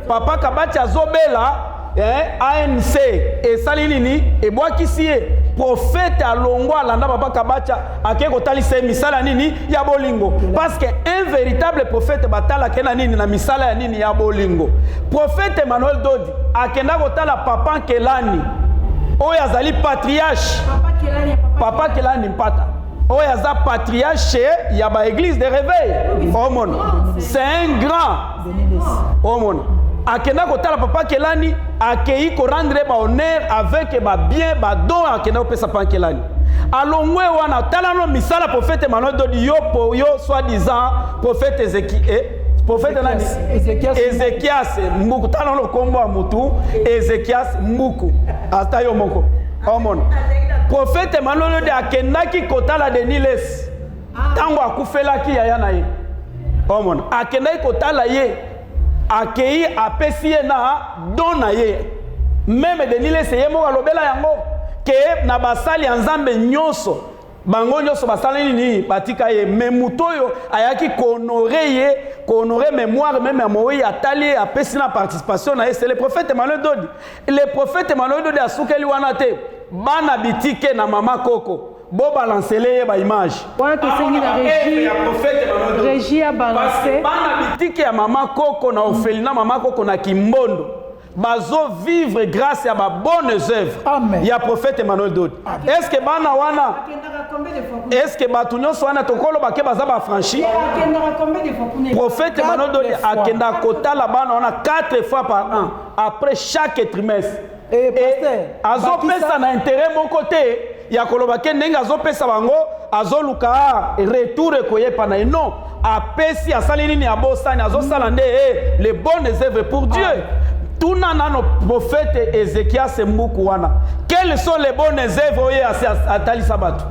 papa Kabachi azobela. eh, ANC esali nini? Ebwakisi ye. Prophète alongwa, alanda papa Kabacha, ake kotalisa ye misala nini ya bolingo, parce que un véritable prophète batalaka ye na nini? Na misala ya nini? Ya bolingo. Prophète Emmanuel Dodi akenda kotala papa Nkelani oyo azali patriarche, papa Kelani Mpata oyo aza patriarche ya baéglise de réveil. Omona, c'est un grand. Omona, akenda kotala papa Kelani, akei korendre bahonneur avec babien, badon akenda kopesa papa Kelani. Alongwe wana, tala no misala prophète Emmanuel Dodi. Yo po yo soi-disant prophète Ezeki, eh, prophète nani? Ezekias. Ezekias Mbuku. Tala no kombo ya mutu, Ezekias Mbuku, ata yo moko omona. Prophète Emmanuel Dodi akendaki kotala Denis Lessie ntango akufelaki yaya na ye. Omona, akendaki kotala ye, akei apesi ye na don na ye. Même Denis Lessie ye moko alobela yango ke na basali ya Nzambe nyonso, bango nyonso basali nini? Batika ye. Me moto oyo ayaki kohonorer ye, kohonorer mémoire même ya moi, atali ye, apesi na participation na ye, c'est le prophète Emmanuel Dodi. Le prophète Emmanuel Dodi asukeli wana te. Bana bitike na mama koko bobalancele ye baimage. Wana tosengi na régie, régie ya balance. Bana bitike ya mama koko na orphelinat mama koko na Kimbondo bazovivre grâce ya babonnes œuvres Amen. ya prophète Emmanuel Dodi. Est ce que bana wana, est ce que bato nyonso wana tokoloba ke baza baaffranchi? Akendaka combien de fois kuna? Prophète Emmanuel Dodi Quatre fois. akendaka kotala bana wana 4 fois par an, après chaque trimestre. Eh, pasteur, Azopesa bakisa- na intérêt moko te ya koloba ke ndenge azopesa bango, azoluka retour ekoyepa na ye. Non, apesi, asali nini? Abosani, azosala nde eh, les bonnes œuvres pour Dieu. Tuna nano prophète Ezekias Mbuku wana, quelles sont les bonnes œuvres oyo asi atalisa bato?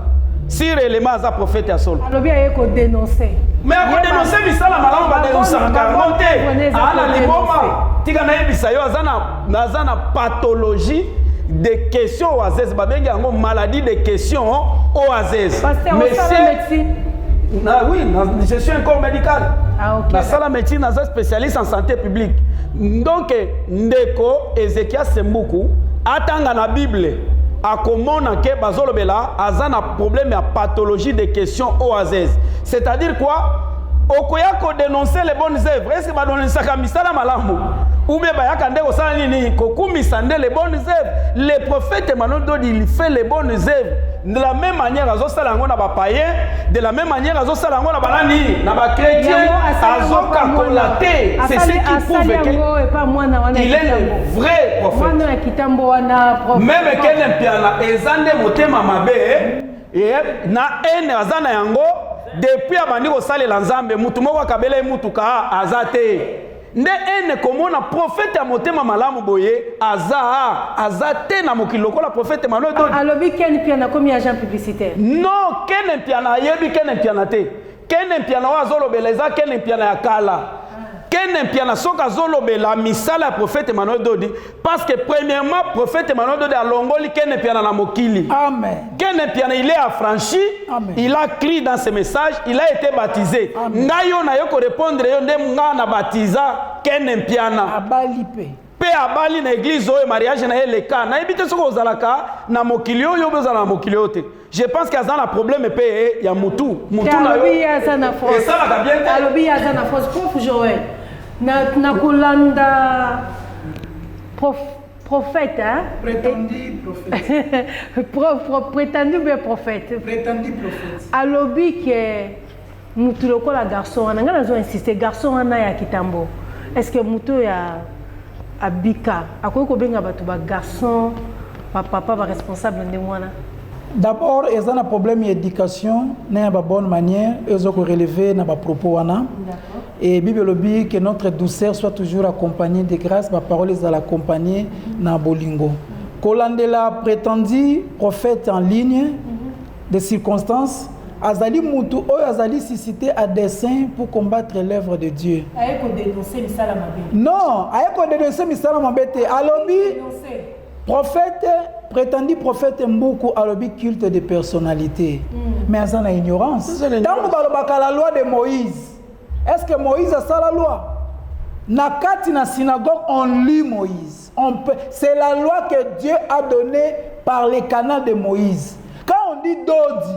Si réellement aza prophète ya solo. Alobi aye kodénonce. Mais akodénonce misala malamu, badénonsaka yango te. Aa na liboma, tika nayebisa yo, aza na pathologie de question oases, babengi yango maladie de question oases. Pasteur, osala médecine? Na, oui, na, je suis un corps médical. Ah, ok. Nasala médecine, naza spécialiste en santé publique. Donc ndeko Ezekias Mbuku atanga na Bible, akomona ke bazolobela aza na problème ya pathologie de question oases. C'est-à-dire quoi? Okoya kodénoncer les bonnes œuvres, est ce que badénonçaka misala malamu ou bien bayaka nde kosala nini? Kokumisa nde les bonnes œuvres. Le prophète Emmanuel Dodi, il fait les bonnes œuvres de la même manière azosala yango na bapaïen, de la même manière azosala yango na banani, na bachrétien. Azokakola te. C'est ce qui prouve que yango epa mwana wana. il est le vrai prophète. Mwana ya Kitambo wana, prophète. Même kene Mpiana, eza nde motema mabe e na ene aza na yango. Depuis abandi kosalela Nzambe, mutu moko akabela ye mutuka aza te. Nde ene komona prophète ya motema malamu boye aza te na mokili lokola prophète Emmanuel Dodi. Alobi Ken Mpiana akomi agent publicitaire. Non, Kene Mpiana ayebi Kene Mpiana te. Kene Mpiana oyo azolobela eza Kene Mpiana ya kala. Kene Mpiana, soki azolobela misala ya prophète Emmanuel Dodi, parce que premièrement prophète Emmanuel Dodi alongoli Kene Mpiana na mokili. Amen. Kene Mpiana, il est affranchi. Amen. Il a crié dans ce message, il a été baptisé. Ngai yo na yo korépondre yo nde nga na batiza Kene Mpiana. Abali mpe. Mpe abali na église oyo, mariage na ye eleka. Nayebi te soki ozalaka na mokili oyo obe ozala na mokili oyo te. Je pense que aza na problème mpe ya mutu mutu na yo. Alobi ye aza na France. Esalaka bien te. Alobi ye aza na France. Prof Joel, na kolanda prophète, hein? Prétendu prophète. Prétendu bien prophète. Prétendu prophète. Alobi ke mutu lokola garçon wana, ngai nazo insiste, garçon wana ya Kitambo, est ce que mutu oyo abika akoki kobenga bato bagarçon, bapapa, baresponsable ndenge wana? D'abord eza na problème ya éducation na ya babonne manière oyo eza korelever na bapropos wana. Et Bible elobi que notre douceur soit toujours accompagnée de grâce, baparole ezala accompagnée na bolingo. Kolandela prétendu prophète en ligne de circonstances, azali mutu oyo azali suscité à dessein pour combattre l'œuvre de Dieu. Aye kodénonce misala mabe. Non, aye kodénonce misala mabe te. Alobi prophète, prétendu prophète Mbuku alobi culte de personnalité, mais aza na ignorance. Ntango balobaka la loi de Moïse, est ce que Moïse asala loi? Na kati na synagogue, on lit Moïse. On peut, c'est la loi que Dieu a donnée par le canal de Moïse. Quand on dit Dodi,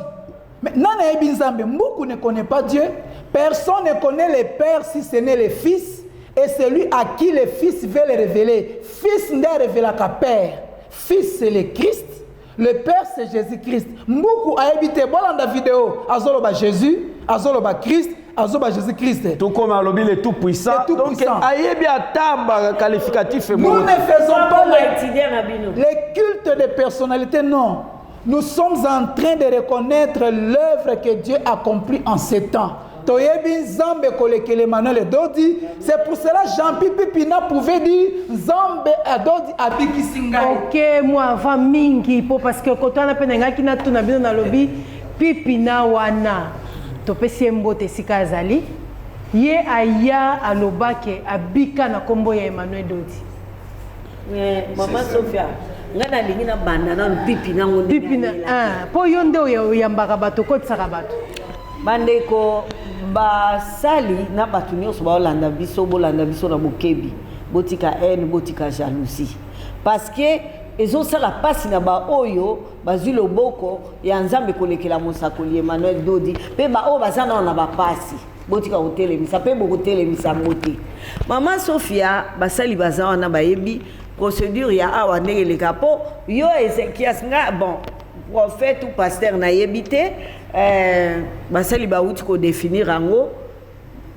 mais nani ayebi Nzambe, Mbuku ne connaît pas Dieu. Personne ne connaît le Père si ce n'est le Fils. Et celui à qui le Fils veut le révéler. Fils nde révélaka Père. Fils, c'est le Christ. Le Père, c'est Jésus-Christ. Mbuku ayebi te, bolanda vidéo. Azoloba Jésus, azoloba Christ, azoba Jésus-Christ. Tout comme alobi le tout puissant. Le tout Donc puissant. ayebi ata ba qualificatif Nous moko. ne faisons pas étudiant na bino. les cultes de personnalité, non. Nous sommes en train de reconnaître l'œuvre que Dieu accomplit en ces temps. Toyebi Nzambe kolekele Emmanuel Dodi. C'est pour cela Jean Pipi Pina pouvait dire Nzambe Dodi abikisi ngai. Ok, moi avant mingi po parce que kotana pe nangaki na tuna bino nalobi pipi na wana topesi ye mbote esika azali ye aya alobake abika na kombo ya Emmanuel Dodi. Mais mama Sophia, ngai nalingi na banda nanu pipi nango ndenge Pipi na ayelaki. ah, po yo nde oya- oyambaka bato okotisaka bato. Bandeko basali na bato nyonso baolanda biso, bolanda biso na bokebi, botika haine, botika jalousie, parce que ezosala mpasi na baoyo bazwi loboko ya Nzambe kolekela mosakoli Emmanuel Dodi, mpe baoyo baza nano na bapasi, botika kotelemisa mpe bokotelemisa yango te. Mama Sofia, basali baza wana bayebi procédure ya awa ndenge eleka. Mpo yo Ezekias, nga bon prophète ou pasteur nayebi te, basali bauti kodéfinir yango,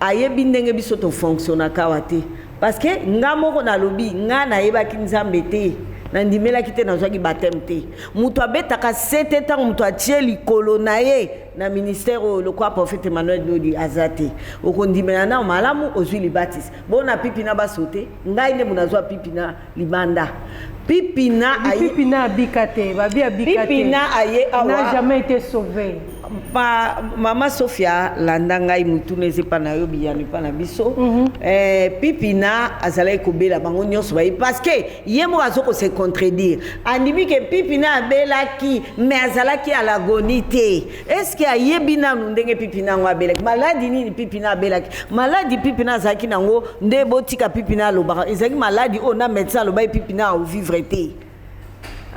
ayebi ndenge biso tofonctionnaka awa te, parce que nga moko nalobi, nga nayebaki Nzambe te, nandimelaki te, nazwaki baptême te. Moto abetaka se te ntango moto atie likolo na ye na ministère oyo lokola prophète Emmanuel Dodi aza te. Okondimela na malamu, ozwi libatisi bona pipi na baso te. Ngai nde mo nazwa pipi na libanda, pipi na aye- Pipi na abika te, babi abika te. Pipi na aye awa. N'a jamais été sauvé. Pa, mama Sofia, landa ngai, mutuna eza epa na yo, biyano epa na biso. Pipina azalaki kobela, bango nyonso baye, parce que ye moko aza kose contredire. Andimi ke Pipina abelaki, mais azalaki à l'agonie te. Est ce que ayebi nanu ndenge Pipina yango abelaki? Maladi nini Pipina abelaki? Maladi Pipina azalaki nango nde botika Pipina alobaka, ezalaki maladi oyo na médecin alobaki Pipina aovivre te.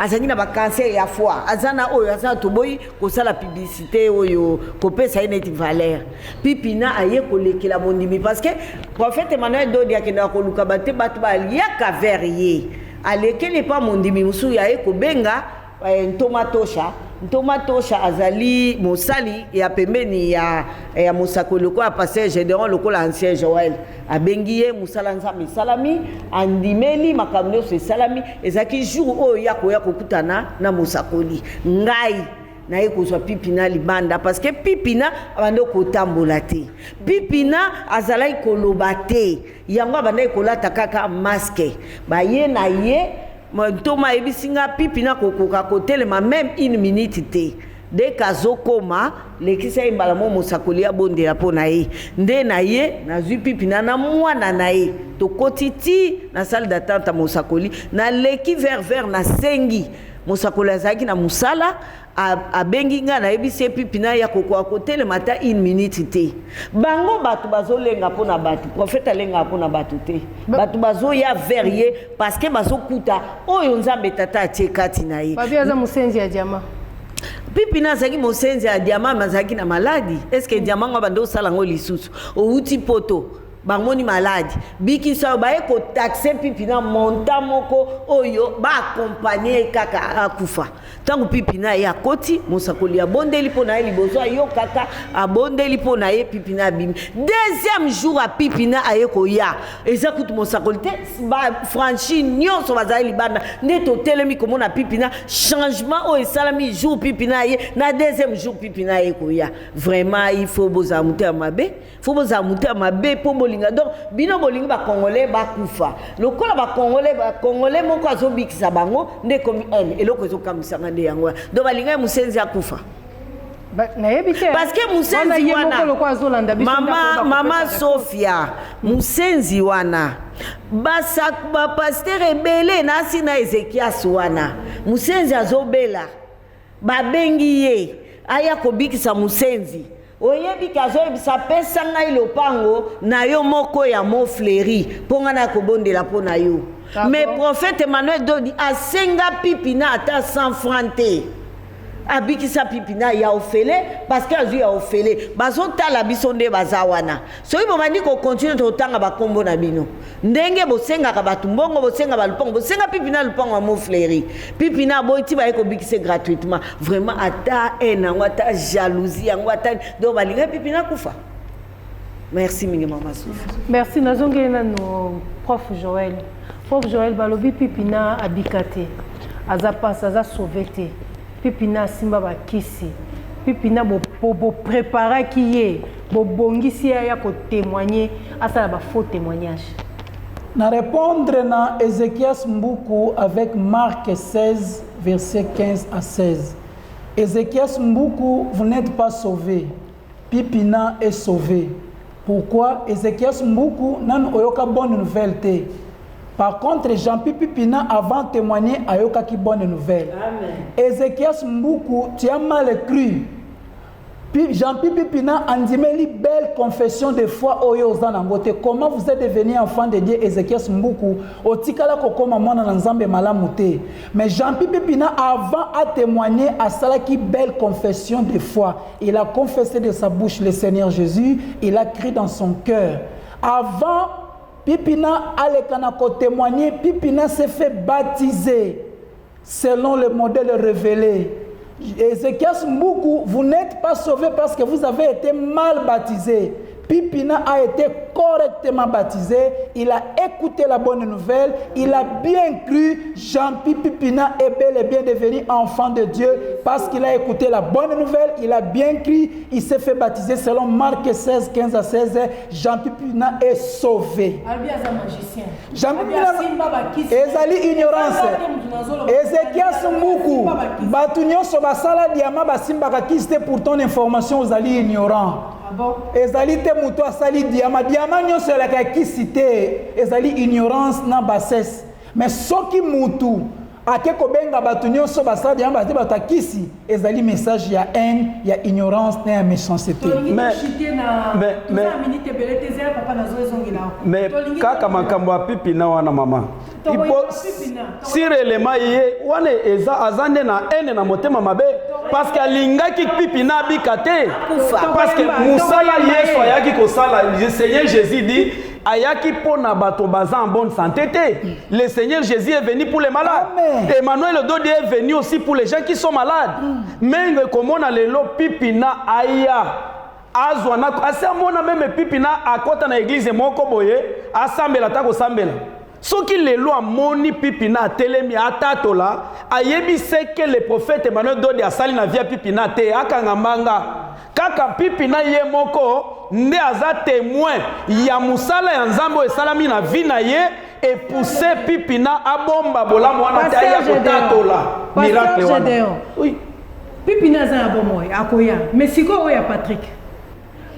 Azalaki na bacancer ya foie, aza na oyo aza na, toboyi kosala publicité oyo kopesa ye neti valeur. Pipina aye kolekela mondimi, parce que prophète Emmanuel Dodi akendaka koluka bate, bato baliaka vers ye. Alekeli epa mondimi mosusu, aye kobenga Ntoma Tosha. Ntoma Tosha azali mosali ya pembeni ya mosakoli lokola pasteur Gédéon, lokola ancien Joel. Abengi ye, mosala Nzambe esalami, andimeli makambo nyonso esalami. Ezalaki jour oyo ya koya kokutana na mosakoli. Ngai naye kozwa Pipina libanda, parce que Pipina abandi kotambola te, Pipina azalaki koloba te, yango abandaki kolata kaka masque. Baye na ye, ntoma ayebisi nga Pipina kokoka kotelema même une minute te. Dès azokoma, lekisa ye mbala mo, mosakoli abondela mpo na ye. Nde na ye nazwi Pipina na mwana na ye, tokoti ti na salle d'attente ya mosakoli. Naleki vers nasengi mosakoli, azalaki na mosala, abengi ngai, nayebisi ye Pipina ya kokoka kotelema ata une minute te. Bango bato bazolenga mpo na bato, prophète alengaka mpo na bato te. Bato bazoya vers ye parce que bazokuta oyo Nzambe Tata atie kati na ye. Babi aza mosenzi ya diamant. Pipina azalaki mosenzi ya diamant, mais azalaki na maladi. Est ce que diamant ngo bande osala yango lisusu? Outi poto, bamoni maladi, bikisa oyo baye kotaxer Pipina montant moko oyo baaccompagner ye kaka akufa. Ntango Pipina ye akoti, mosakoli abondeli mpo na ye liboso, ayokaka abondeli mpo na ye, Pipina abimi. Deuxième jour ya Pipina aye koya, eza kutu mosakoli te, bafranchi nyonso bazali libanda nde totelemi komona Pipina, changement oyo esalami jour Pipina aye na deuxième jour Pipina aye koya. Vraiment, il faut bozala moto ya mabe, faut bozala moto ya mabe mpo bolinga. Donc bino bolingi bacongolais bakufa lokola bacongolais, bacongolais moko azobikisa bango nde ekomi haine. Eloko ezokamisanga nde yango wana. Donc balingai mosenzi akufa. Nayebi te. Parce que Wana mosenzi ye moko wana lokola azolanda biso, mama ndako mama bakopesa. Sofia, mosenzi wana, bapasteur ebele nasi na Ezekias wana, mosenzi azobela, babengi ye aya kobikisa mosenzi. Oyebi ke azoyebisa pesa ngai lopango na yo moko ya Mont Fleury mpo ngai nakobondela mpo na yo. Ah Mais bon? prophète Emmanuel Dodi asenga Pipina ata 100 francs te. Abikisa Pipina ya ofele parce que azwi ya ofele. Bazotala biso nde baza wana. Soki bobandi ko continuer totanga ba kombo na bino. Ndenge bosengaka bato mbongo, bosenga ba lupango, bosenga Pipina lupango ya Mont Fleury. Pipina aboyi ti baye kobikisa ye gratuitement. Vraiment ata haine yango, ata jalousie yango, ata donc balinga Pipina kufa. Merci mingi mama Sophie. Merci, nazongeli nanu prof Joël. Prof Joël balobi Pipina abika te. Aza passe, aza sauvé te. Pipina asimba ba kisi. Pipina bo bo preparaki ye, bo bongisi ye aya ko témoigner, asala ba faux témoignages. Na répondre na Ezechias Mbuku avec Marc 16 verset 15 à 16. Ezechias Mbuku, vous n'êtes pas sauvé. Pipina est sauvé. Pourquoi Ezechias Mbuku nanu oyoka bonne nouvelle te? Par contre, Jean-Pi Pipina avant témoigner ayokaki bonne nouvelle. Amen. Ezechias Mbuku, tu as mal cru. Jean-Pi Pipina andimeli belle confession de foi oyo oza nango te. Comment vous êtes devenu enfant de Dieu Ezechias Mbuku otikala kokoma mwana na Nzambe malamu te. Mais Jean-Pi Pipina avant à témoigner asalaki belle confession de foi. Il a confessé de sa bouche le Seigneur Jésus, il a crié dans son cœur. Avant Pipina aleka na ko témoigner, Pipina s'est fait baptiser selon le modèle révélé. Ezechias Mbuku, vous n'êtes pas sauvé parce que vous avez été mal baptisé. Pipina a été correctement baptisé, il a écouté la bonne nouvelle, il a bien cru. Jean-Pi Pipina est bel et bien devenu enfant de Dieu parce qu'il a écouté la bonne nouvelle, il a bien cru, il s'est fait baptiser selon Marc 16, 15 à 16. Jean-Pi Pipina est sauvé. Alobi aza magicien. Jean-Pi Alobi Pipina asimba bakisi. ezali ignorance. Eza te mutu nazoloba. Ezekias Mbuku, Asimba bakisi. bato nyonso basala diama basimbaka kisi te, pour ton information ozali ignorant. Ah bon? Ezali te moto asali diama, diama nyonso elaka ya kisi te, ezali ignorance na bassesse. Mais soki mutu ake kobenga bato nyonso basala diama baza bato ya kisi, ezali message ya haine, ya ignorance na ya méchanceté. Tolingi Mais- toshite na mais- toza mais- na minute ebele te, ezala papa nazo ezongela. Mais Tolingi kaka tozongela. makambo ya Pipina wana mama. Tokoyeba Ipo Pipina. si réellement ye wana eza aza nde na haine na motema mabe parce que alingaki Pipina abika te. Akufa. Parce que Tokoyeba, mosala tokoyeba Yesu ye. ayaki kosala, le Seigneur Jésus dit ayaki mpona bato baza en bonne santé te. Le Seigneur Jésus est venu pour les malades. Amen. Emmanuel Dodi est venu aussi pour les gens qui sont malades. Mais komona lelo Pipina aya azwa na asi amona meme Pipina akota na église moko boye asambela ata kosambela. Soki lelo amoni Pipina atelemi atatola, ayebi ce que le prophète Emmanuel Dodi asali na via Pipina te, akanga mbanga. Kaka Pipina ye moko nde aza témoin ya mosala ya Nzambe oyo esalami na vie na ye, epousse Pipina abomba bolamu wana te, aya Pasteur Gédéon. kotatola Pasteur miracle wana. Gédéon. Oui. Pipina aza na bomoi akoya, mais sikoyo oyo ya Patrick,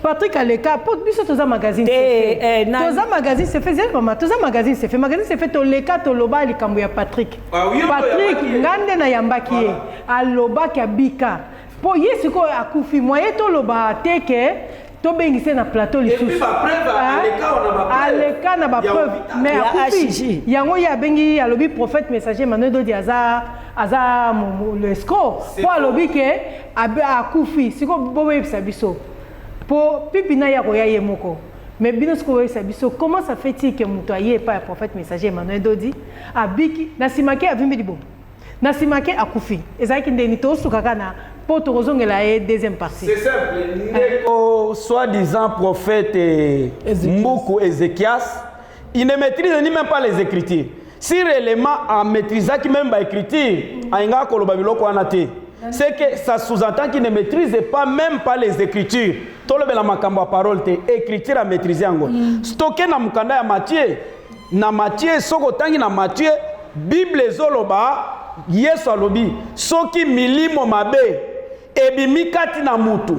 Patrick aleka po biso toza magazine Te, Sefe. eh, Toza magazine Sefe, zela mama, toza magazine Sefe, magazine Sefe toleka toloba likambo ya Patrick. Ah oui, oyo Patrick oyambaki ye. nga nde nayambaki ye, alobaki abika po ye sikoyo akufi, moye toloba te ke tobengise na plateau Et puis lisusu. ba preuve, Ah, aleka wana ba preuve. aleka na ba Ya preuve, hôpital. mais Ya akufi. HG. Yango ye abengi, alobi prophète messager Emmanuel Dodi aza aza le escroc C'est po alobi ke akufi. Sikoyo boyebisa biso po Pipina ya koya ye moko, mais bino sikoyo boyebisa biso comment ça fait-il que moto aye epai ya prophète messager Emmanuel Dodi abiki, na nsima ke avimbi libomo, na nsima ke akufi, ezalaki ndeni? Tosukaka na mpo tokozongela ye deuxième partie. C'est simple. Ndeko, soi-disant prophète Mbuku Ézéchias, il ne maîtrise ni même pas les Écritures. Si réellement en maîtrisant qui même ba écriture, ainga koloba biloko wana te. C'est que ça sous-entend qu'il ne maîtrise pas même pas les Écritures. Tolobela makambo ya parole te, écriture a maîtriser yango. Stocké na mukanda ya Matthieu, na Matthieu soko otangi na Matthieu, Bible ezoloba Yesu alobi soki milimo mabe ebimi kati na mutu,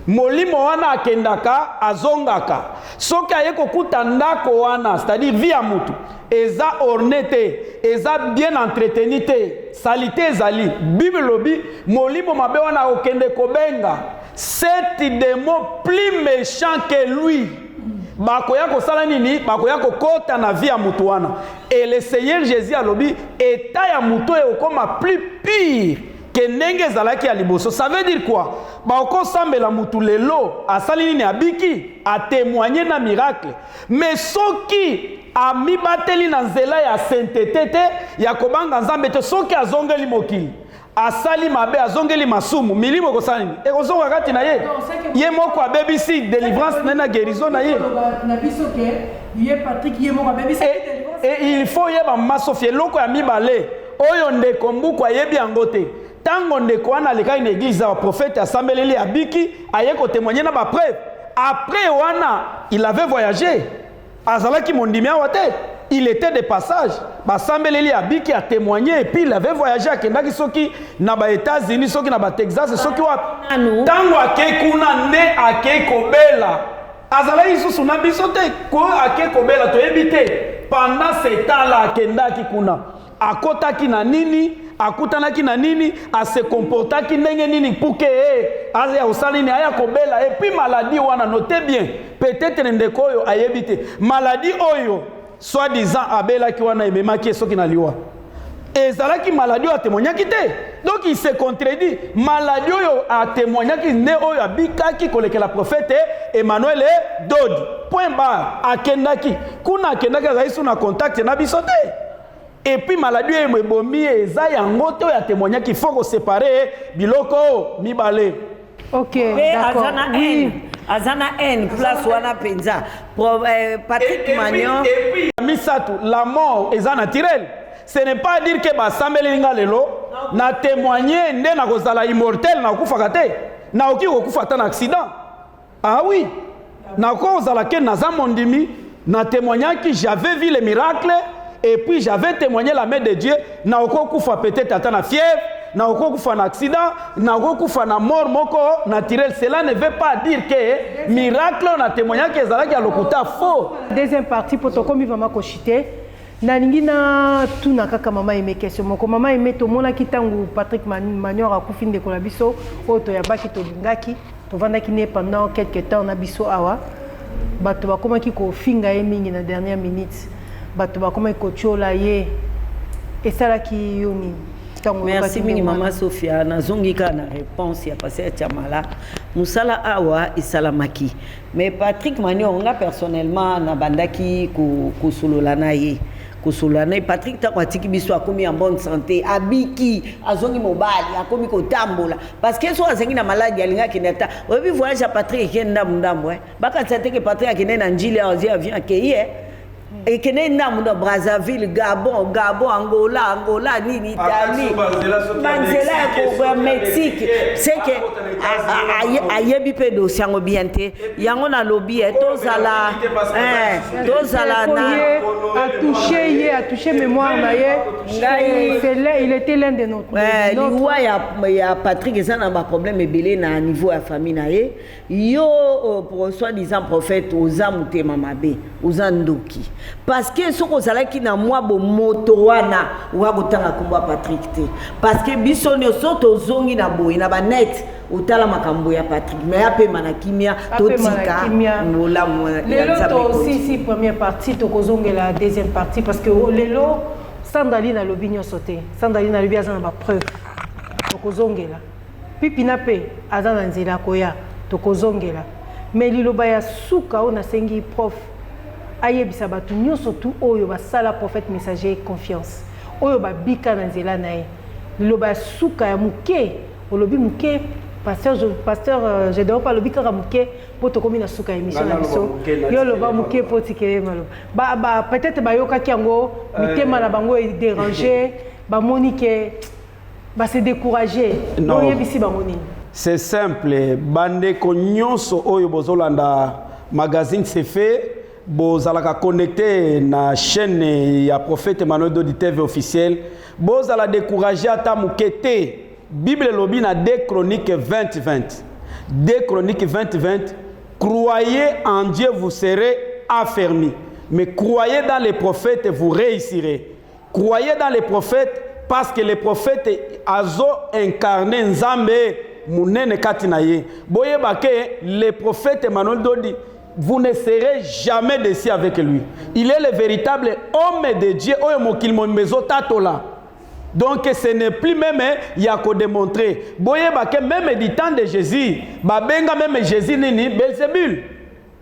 molimo wana akendaka azongaka, soki aye kokuta ndako wana, c'est-à-dire vie ya mutu eza orné te, eza bien entretenu te, saleté ezali, Bible elobi molimo mabe wana akokende kobenga Sept démons plus méchants que lui bakoya kosala nini? Bakoya kokota na vie ya moto wana. Et le Seigneur Jésus alobi état ya moto oyo ekokoma plus pire ke ndenge ezalaki ya liboso. Ça veut dire quoi? Bakosambela motu lelo, asali nini? Abiki, atémoigne na miracle, mais soki amibateli na nzela ya sainteté te, ya kobanga Nzambe te, soki azongeli mokili, asali mabe, azongeli masumu, milimo ekosala nini? Ekozonga kati na ye. Ye moko abebisi délivrance na ye na guérison na ye. Na biso ke ye Patrick, ye moko abebisi. Et il faut yeba, Masofi, eloko ya mibale oyo ndeko Mbuku ayebi yango te: ntango ndeko wana alekaki na église ya prophète, asambeleli, abiki, aye kotémoigne na bapreuve, après wana il avait voyagé. Azalaki mondimi awa te, il était de passage. Basambeleli, abiki, atémoigné, et puis il avait voyagé. Akendaki soki na baÉtats-Unis, soki na baTexas, soki wapi. Ntango akei kuna nde akei kobela. Azalaki lisusu na biso te. Ko akei kobela, toyebi te pendant ce temps-là akendaki kuna, akotaki na nini, akutanaki na nini, ase comportaki ndenge nini puke ye aya kosala nini, aya kobela. Et puis maladie wana, note bien, peut-être ndeko oyo ayebi te, maladie oyo soi-disant abelaki wana ememaki ye soki na liwa, ezalaki maladie oyo atémoignaki te. Donc il se contredit. Maladie oyo atémoignaki nde oyo abikaki kolekela prophète Emmanuel Dodi, point barre. Akendaki kuna, akendaki, azali su na contact na biso te. Et puis maladie oyo ebomi ye eza yango te oyo atémoignaki. Faut koséparer biloko mibale. Ok. Mpe aza na haine, aza na haine place wana mpenza. Patrick Magnon. Misato, la mort eza naturelle. Ce n'est pas dire que basambeli nga lelo, na témoigne, nde nakozala immortel, nakokufaka te. Nakoki kokufa ata na accident. Ah oui, nakozala ke naza mondimi, na témoignaki, j'avais vu le miracle et puis j'avais témoigné la main de Dieu, nakokufa peut-être ata na fièvre, nakokufa na accident, nakokufa na mort moko naturel. Cela ne veut pas dire que miracle oyo na témoignaki ezalaki ya lokuta, faux. Deuxième partie, mpo tokomi vraiment kochuter, nalingi natuna kaka mama Aime question moko. Mama Aime, tomonaki ntango Patrick Manior akufi, ndeko na biso oyo toyabaki, tolingaki, tovandaki ne pendant quelque temps na biso awa, bato bakomaki kofinga ye mingi na dernière minute, bato bakomaki kotiola ye. Esalaki yo nini ntango Merci oyokaki mingi, ndenge mama wana? Sofia. Nazongi kaka na réponse ya pasteur Tiamala. Mosala awa esalamaki, mais Patrick Manior, nga personnellement nabandaki kosolola na ye, kosolola na ye. Patrick, ntango atiki biso, akomi en bonne santé, abiki, azongi mobali, akomi kotambola, parce que so azangi na maladi, alingi akende ata. Oyebi, voyage ya Patrick ekende ndambu ndambu. Bakanisa teke Patrick akende na Njili awa, azwi avion, akei. Ekende ndambu na Brazzaville, Gabon, Angola, Angola nini, Italie, banzela ya Mexique. C'est que ayebi mpe dossier yango bien te. Yango nalobi, tozala na ye atouché, ye atouché mémoire na ye. Ngai, il était l'un de notre Liwa ya Patrick eza na baproblème ebele na niveau ya famille na ye. Yo soi-disant prophète, oza motema mabe, oza ndoki, parce que soki ozalaki na mwa bomoto wana, oka kotanga nkombo ya Patrick te, parce que biso nyonso tozongi na boye na banet, otala makambo ya Patrick. Mais apema na kimia, totika bolamu. Lelo tosisi première partie, tokozongela deuxième partie, parce que lelo Sandali nalobi nyonso te. Sandali nalobi aza na bapreuve, tokozongela. Pipina mpe aza na nzela koya, tokozongela. Mais liloba ya suka oyo nasengi prof ayebisa bato nyonso tu oyo basala prophète messager confiance, oyo babika na nzela na ye, liloba ya suka ya moke, olobi moke. Pasteur Gédéon mpe alobi kaka moke mpo tokomi na suka ya émission na biso. Yo oloba moke mpo tikele maloba. Peut-être bayokaki yango, mitema na bango edérange, bamoni ke base découragé. Oyebisi bango nini? C'est simple. Bandeko nyonso oyo bozolanda magazine C'est fait, bozalaka connecté na chaîne ya prophète Emmanuel Dodi TV officiel, bozala découragé ata moke te. Bible elobi na 2 Chronique 20 20, 2 Chronique 20 20: croyez en Dieu, vous serez affermis, mais croyez dans les prophètes, vous réussirez. Croyez dans les prophètes, parce que les prophètes azo incarné Nzambe. monene kati na ye. Boyeba ke le prophète Emmanuel Dodi, vous ne serez jamais déçus avec lui. Il est le véritable homme de Dieu oyo mokili mobimba ezotatola. Donc ce n'est plus même ya ko démontrer. Boyeba ke même du temps de Jésus, babenga même Jésus nini? Belzebul.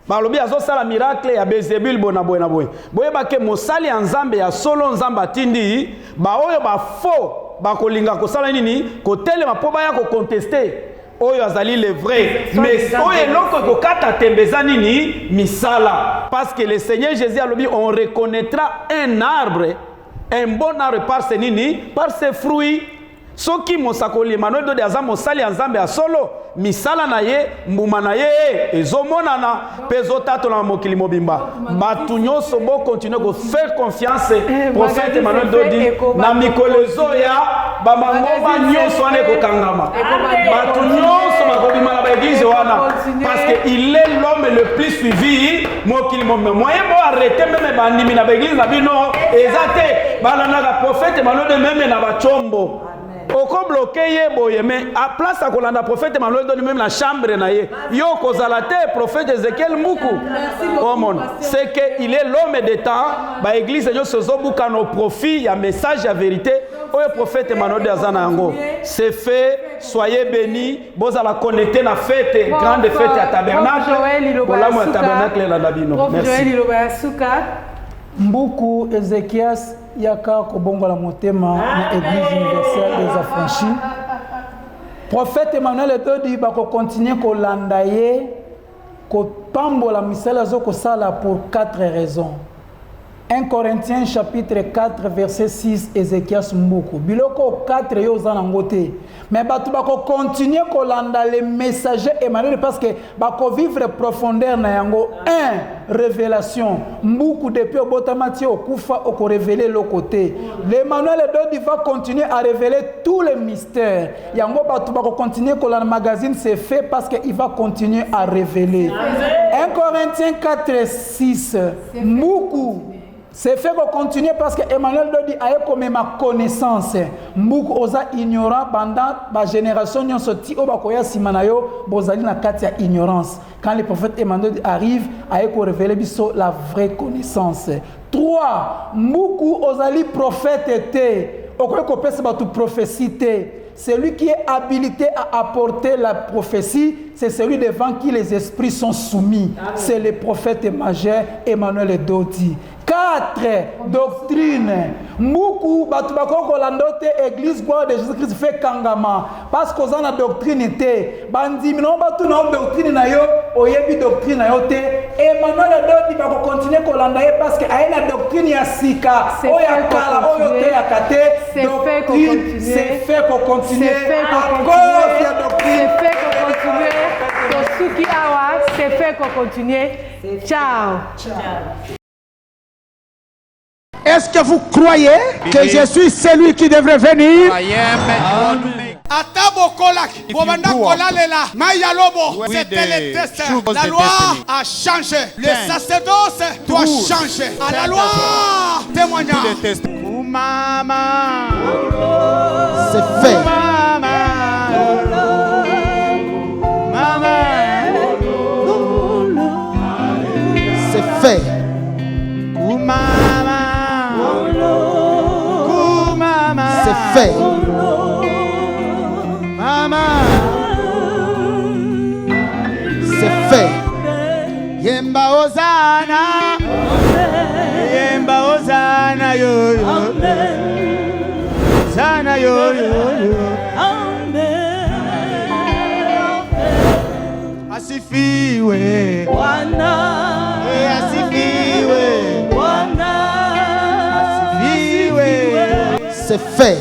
Balobi azosala miracle ya Belzebul boye na boye na boye. Boyeba ke mosali ya Nzambe ya solo Nzambe atindi, baoyo ba faux bakolinga kosala nini? Kotelema mpo baya ko contester oyo azali le vrai. Mais oyo eloko ekokata tembe eza nini? Misala. Parce que le Seigneur Jésus alobi on reconnaîtra un arbre, un bon arbre par ses nini? Par ses fruits. Soki mosakoli Emmanuel Dode aza mosali ya Nzambe ya solo, misala na ye, mbuma na ye ezomonana mpe ezotatolama mokili mobimba. Bato nyonso bo continuer ko faire confiance prophète Emmanuel Dodi na mikolo ezoya, ba mangomba nyonso wana ekokangama, bato nyonso bakobima na ba eglise wana, parce que il est l'homme le plus suivi mokili mobimba. Moyen bo arrêter meme bandimi na ba eglise na bino eza te, balandaka prophète Emmanuel Dodi meme na ba tshombo. Oko bloquer ye boye, mais à place ya kolanda prophète Emmanuel Dodi même na chambre na ye, yo kozala te prophète Ezekiel Mbuku. Omona, c'est que il est l'homme de temps, ba église nyonso ezobuka no profit ya message ya vérité oyo prophète Emmanuel Dodi aza na yango. C'est fait, soyez bénis, bozala connecté na fête, grande fête ya tabernacle. Bolamu ya tabernacle elanda bino. Merci. Mbuku Ezekias yaka kobongola motema na Église universelle des affranchis. Prophète Emmanuel Dodi bako continuer kolanda ye, kopambola misala azo kosala pour 4 raisons. 1 Corinthiens chapitre 4 verset 6, Ezekias Mbuku. Biloko 4 yo oza nango te. Mais bato bako continuer kolanda les messagers Emmanuel parce que bako vivre profondeur na yango. 1, révélation. Mbuku depuis obotama ti okufa oko révéler le côté. L'Emmanuel Dodi va continuer à révéler tous les mystères. Yango bato bako continuer kolanda magazine, c'est fait parce que il va continuer à révéler. 1 Corinthiens 4 6, Mbuku c'est fait qu'on continue parce que Emmanuel Dodi a comme ma connaissance. Mbuku oza ignorant pendant ma génération nyonso ti oyo bakoya sima na yo, bozali na kati ya ignorance. Quand le prophète Emmanuel Dodi arrive, aye ko révéler biso la vraie connaissance. 3, Mbuku ozali prophète te. Okoki kopesa bato prophétie te. Celui qui est habilité à apporter la prophétie, c'est celui devant qui les esprits sont soumis. C'est le prophète majeur Emmanuel Dodi. 4, doctrine. Mbuku bato bakoki kolanda te église gloire de Jésus-Christ fait kangama parce qu'oza na doctrine te. Bandimi na bato na doctrine na yo, oyebi doctrine na yo te. Emmanuel Dodi bako continuer kolanda ye parce que aye na doctrine ya sika. C'est Oyo fait ya kala, qu'on oyo continue. te ya kate. C'est fait qu'on Doctrine, continue. c'est fait qu'on continue. C'est fait qu'on À continue. cause ya doctrine. C'est fait qu'on continue. Tosuki awa, c'est fait qu'on continue. Ciao. Ciao. Est-ce que vous croyez que je suis celui qui devrait venir? Ata bokolaki, bobanda kolalela, mayi ya lobo, Oui, c'était des le destin. choses La de loi destiny. a changé. Le Ten. sacerdoce doit Douze. changer. À la Ten. loi, témoignage. Tous les tests. Mama. C'est fait. Mama. Mama. C'est fait. Mama. Mama. C'est fait. Mama. C'est fait. Yemba Hosanna. Yemba Hosanna yo yo. Hosanna yo yo yo. Asifiwe. Bwana. Eh, asifiwe. Bwana. Asifiwe. C'est fait.